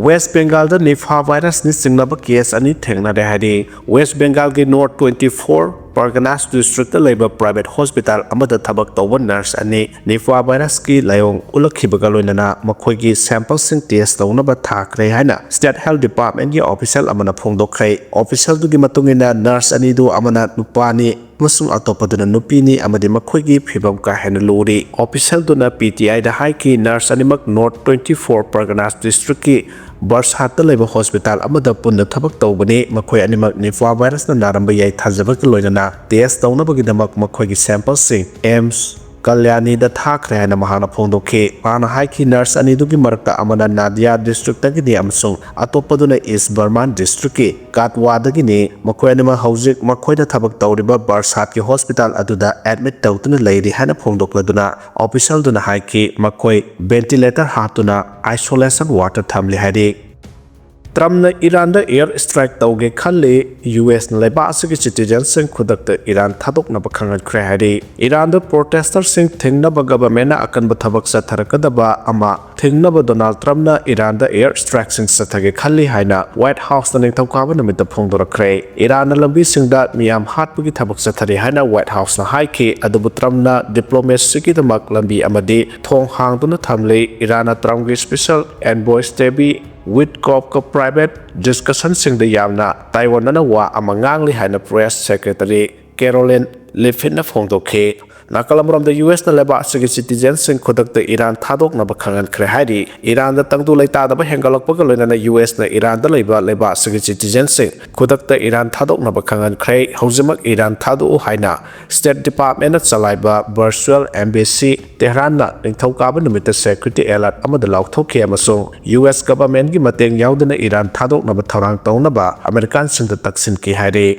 ꯋꯦꯁ ꯕꯦꯡꯒꯥꯜꯗ ꯅꯤꯐꯥ ꯚꯥꯏꯔꯁꯅ ꯆꯤꯡꯅꯕ ꯀꯦꯁ ꯑꯅꯤ ꯊꯦꯡꯅꯔꯦ ꯍꯥꯏꯔꯤ꯫ ꯋꯦꯁ ꯕꯦꯡꯒꯥꯜꯒꯤ north twenty four Parganas district ꯂꯩꯕ ꯄ꯭ꯔꯥꯏꯚꯦꯠ ꯍꯣꯁꯄꯤꯇꯥꯜ ꯑꯃꯗ ꯊꯕꯛ ꯇꯧꯕ ꯅꯔꯁ ꯑꯅꯤ ꯅꯤꯐꯥ ꯚꯥꯏꯔꯁꯀꯤ ꯂꯥꯏꯑꯣꯡ ꯎꯠꯂꯛꯈꯤꯕꯒ ꯂꯣꯏꯅꯅ ꯃꯈꯣꯏꯒꯤ ꯁꯦꯝꯄꯜꯁꯤꯡ ꯇꯦꯁ ꯇꯧꯅꯕ ꯊꯥꯈ꯭ꯔꯦ ꯍꯥꯏꯅ ꯁ꯭ꯇꯦꯠ ꯍꯦꯜꯊ ꯗꯤꯄꯥꯔꯠꯃꯦꯟꯒꯤ ꯑꯣꯐꯤꯁꯤꯌꯦꯜ ꯑꯃꯅ ꯐꯣꯡꯗꯣꯛꯈ꯭ꯔꯦ꯫ ꯑꯣꯐꯤꯁꯤꯌꯦꯜꯗꯨꯒꯤ ꯃꯇꯨꯡ ꯏꯟꯅ, ꯅꯔꯁ ꯑꯅꯤꯗꯨ ꯑꯃꯅ ꯅꯨꯄꯥꯅꯤ ꯑꯃꯁꯨꯡ ꯑꯇꯣꯞꯄꯗꯨꯅ ꯅꯨꯄꯤꯅꯤ ꯑꯃꯗꯤ ꯃꯈꯣꯏꯒꯤ ꯐꯤꯕꯝ ꯀꯥ ꯍꯦꯟꯅ ꯂꯨꯔꯤ꯫ ꯑꯣꯐꯤꯁꯤꯌꯦꯜꯗꯨꯅ ꯄꯤ ꯇꯤ ꯑꯥꯏꯗ ꯍꯥꯏꯈꯤ, ꯅꯔꯁ ꯑꯅꯤꯃꯛ ꯅꯣꯔꯠ ꯇ꯭ꯋꯦꯟꯇꯤ ꯐꯣꯔ ꯄꯔꯒꯅꯥꯁ ꯗꯤꯁꯇ꯭ꯔꯤꯛꯀꯤ ꯕꯔꯁꯥꯠꯇ ꯂꯩꯕ ꯍꯣꯁꯄꯤꯇꯥꯜ ꯑꯃꯗ ꯄꯨꯟꯅ ꯊꯕꯛ ꯇꯧꯕꯅꯤ꯫ ꯃꯈꯣꯏ ꯑꯅꯤꯃꯛ ꯅꯤꯐꯥ ꯚꯥꯏꯔꯁꯅ ꯅꯥꯔꯝꯕ ꯌꯥꯏ ꯊꯥꯖꯕꯒ ꯂꯣꯏꯅꯅ ꯇꯦꯁ ꯇꯧꯅꯕꯒꯤꯗꯃꯛ ꯃꯈꯣꯏꯒꯤ ꯁꯦꯝꯄꯜꯁꯤꯡ ꯑꯦꯝꯁ ꯀꯜꯌꯥꯅꯤꯗ ꯊꯥꯈ꯭ꯔꯦ ꯍꯥꯏꯅ ꯃꯍꯥꯛꯅ ꯐꯣꯡꯗꯣꯛꯈꯤ꯫ ꯃꯍꯥꯛꯅ ꯍꯥꯏꯈꯤ, ꯅꯔꯁ ꯑꯅꯤꯗꯨꯒꯤ ꯃꯔꯛꯇ ꯑꯃꯅ ꯅꯥꯗꯤꯌꯥ ꯗꯤꯁꯇ꯭ꯔꯤꯛꯇꯒꯤꯅꯤ ꯑꯃꯁꯨꯡ ꯑꯇꯣꯞꯄꯗꯨꯅ ꯏꯁ ꯕꯔꯃꯥꯟ ꯗꯤꯁꯇ꯭ꯔꯤꯛꯀꯤ ꯀꯥꯠꯋꯥꯗꯒꯤꯅꯤ꯫ ꯃꯈꯣꯏ ꯑꯅꯤꯃꯛ ꯍꯧꯖꯤꯛ ꯃꯈꯣꯏꯅ ꯊꯕꯛ ꯇꯧꯔꯤꯕ ꯕꯔꯁꯥꯠꯀꯤ ꯍꯣꯁꯄꯤꯇꯥꯜ ꯑꯗꯨꯗ ꯑꯦꯗꯃꯤꯠ ꯇꯧꯗꯨꯅ ꯂꯩꯔꯤ ꯍꯥꯏꯅ ꯐꯣꯡꯗꯣꯛꯂꯗꯨꯅ, ꯑꯣꯐꯤꯁꯤꯌꯦꯜꯗꯨꯅ ꯍꯥꯏꯈꯤ, ꯃꯈꯣꯏ ꯚꯦꯟꯇꯤꯂꯦꯇꯔ ꯍꯥꯞꯇꯨꯅ ꯑꯥꯏꯁꯣꯂꯦꯁꯟ ꯋꯥꯔꯗꯇ ꯊꯝꯂꯤ ꯍꯥꯏꯔꯤ꯫ ꯇ꯭ꯔꯝꯞꯅ ꯏꯔꯥꯟꯗ ꯑꯦꯌꯔ ꯁ꯭ꯇ꯭ꯔꯥꯏꯛ ꯇꯧꯒꯦ ꯈꯜꯂꯤ꯫ ꯌꯨ ꯑꯦꯁꯅ ꯂꯩꯕꯥꯛ ꯑꯁꯤꯒꯤ ꯁꯤꯇꯤꯖꯦꯟꯁꯤꯡ ꯈꯨꯗꯛꯇ ꯏꯔꯥꯟ ꯊꯥꯗꯣꯛꯅꯕ ꯈꯪꯍꯟꯈ꯭ꯔꯦ ꯍꯥꯏꯔꯤ꯫ ꯏꯔꯥꯟꯗ ꯄ꯭ꯔꯣꯇꯦꯁꯇꯔꯁꯤꯡ ꯊꯤꯡꯅꯕ ꯒꯚꯔꯟꯃꯦꯟꯠꯅ ꯑꯀꯟꯕ ꯊꯕꯛ ꯆꯠꯊꯔꯛꯀꯗꯕ ꯑꯃ ꯊꯤꯡꯅꯕ ꯗꯣꯅꯥꯜꯗ ꯇ꯭ꯔꯝꯞꯅ ꯏꯔꯥꯟꯗ air strikeꯁꯤꯡ ꯆꯠꯊꯒꯦ ꯈꯜꯂꯤ ꯍꯥꯏꯅ ꯋꯥꯏꯠ ꯍꯥꯎꯁꯅ ꯅꯤꯡꯊꯧꯀꯥꯕ ꯅꯨꯃꯤꯠꯇ ꯐꯣꯡꯗꯣꯔꯛꯈ꯭ꯔꯦ꯫ ꯏꯔꯥꯟꯅ ꯂꯝꯕꯤꯁꯤꯡꯗ ꯃꯤꯌꯥꯝ ꯍꯥꯠꯄꯒꯤ ꯊꯕꯛ ꯆꯠꯊꯔꯤ ꯍꯥꯏꯅ ꯋꯥꯏꯠ ꯍꯥꯎꯁꯅ ꯍꯥꯏꯈꯤ, ꯑꯗꯨꯕꯨ ꯇ꯭ꯔꯝꯞꯅ diplomacyꯒꯤꯗꯃꯛ ꯂꯝꯕꯤ ꯑꯃꯗꯤ ꯊꯣꯡ ꯍꯥꯡꯗꯨꯅ ꯊꯝꯂꯤ꯫ ꯏꯔꯥꯟꯅ ꯇ꯭ꯔꯝꯞꯀꯤ special envoy Stevie Witkoffꯀ private discussionꯁꯤꯡꯗ ꯌꯥꯝꯅ ꯇꯥꯏꯑꯣꯟꯅꯅ ꯋꯥ ꯑꯃ ꯉꯥꯡꯂꯤ ꯍꯥꯏꯅ press secretary Caroline Leavittꯅ ꯐꯣꯡꯗꯣꯛꯈꯤ꯫ ꯅꯥꯀꯜ ꯑꯃꯔꯣꯝꯗ ꯌꯨ ꯑꯦꯁꯅ ꯂꯩꯕꯥꯛ ꯑꯁꯤꯒꯤ citizenꯁꯤꯡ ꯈꯨꯗꯛꯇ ꯏꯔꯥꯟ ꯊꯥꯗꯣꯛꯅꯕ ꯈꯪꯍꯟꯈ꯭ꯔꯦ ꯍꯥꯏꯔꯤ꯫ ꯏꯔꯥꯟꯗ ꯇꯪꯗꯨ ꯂꯩꯇꯥꯗꯕ ꯍꯦꯟꯒꯠꯂꯛꯄꯒ ꯂꯣꯏꯅꯅ ꯌꯨ ꯑꯦꯁꯅ ꯏꯔꯥꯟꯗ ꯂꯩꯕ ꯂꯩꯕꯥꯛ ꯑꯁꯤꯒꯤ citizenꯁꯤꯡ ꯈꯨꯗꯛꯇ ꯏꯔꯥꯟ ꯊꯥꯗꯣꯛꯅꯕ ꯈꯪꯍꯟꯈ꯭ꯔꯦ꯫ ꯍꯧꯖꯤꯛꯃꯛ ꯏꯔꯥꯟ ꯊꯥꯗꯣꯛꯎ ꯍꯥꯏꯅ State Departmentꯅ ꯆꯂꯥꯏꯕ virtual embassy ꯇꯦꯍꯔꯥꯟꯅ ꯅꯤꯡꯊꯧꯀꯥꯕ ꯅꯨꯃꯤꯠꯇ security alert ꯑꯃꯗ ꯂꯥꯎꯊꯣꯛꯈꯤ ꯑꯃꯁꯨꯡ ꯌꯨ ꯑꯦꯁ governmentꯀꯤ ꯃꯇꯦꯡ ꯌꯥꯎꯗꯅ ꯏꯔꯥꯟ ꯊꯥꯗꯣꯛꯅꯕ ꯊꯧꯔꯥꯡ ꯇꯧꯅꯕ ꯑꯃꯦꯔꯤꯀꯥꯟꯁꯤꯡꯗ ꯇꯛꯁꯤꯟꯈꯤ ꯍꯥꯏꯔꯤ꯫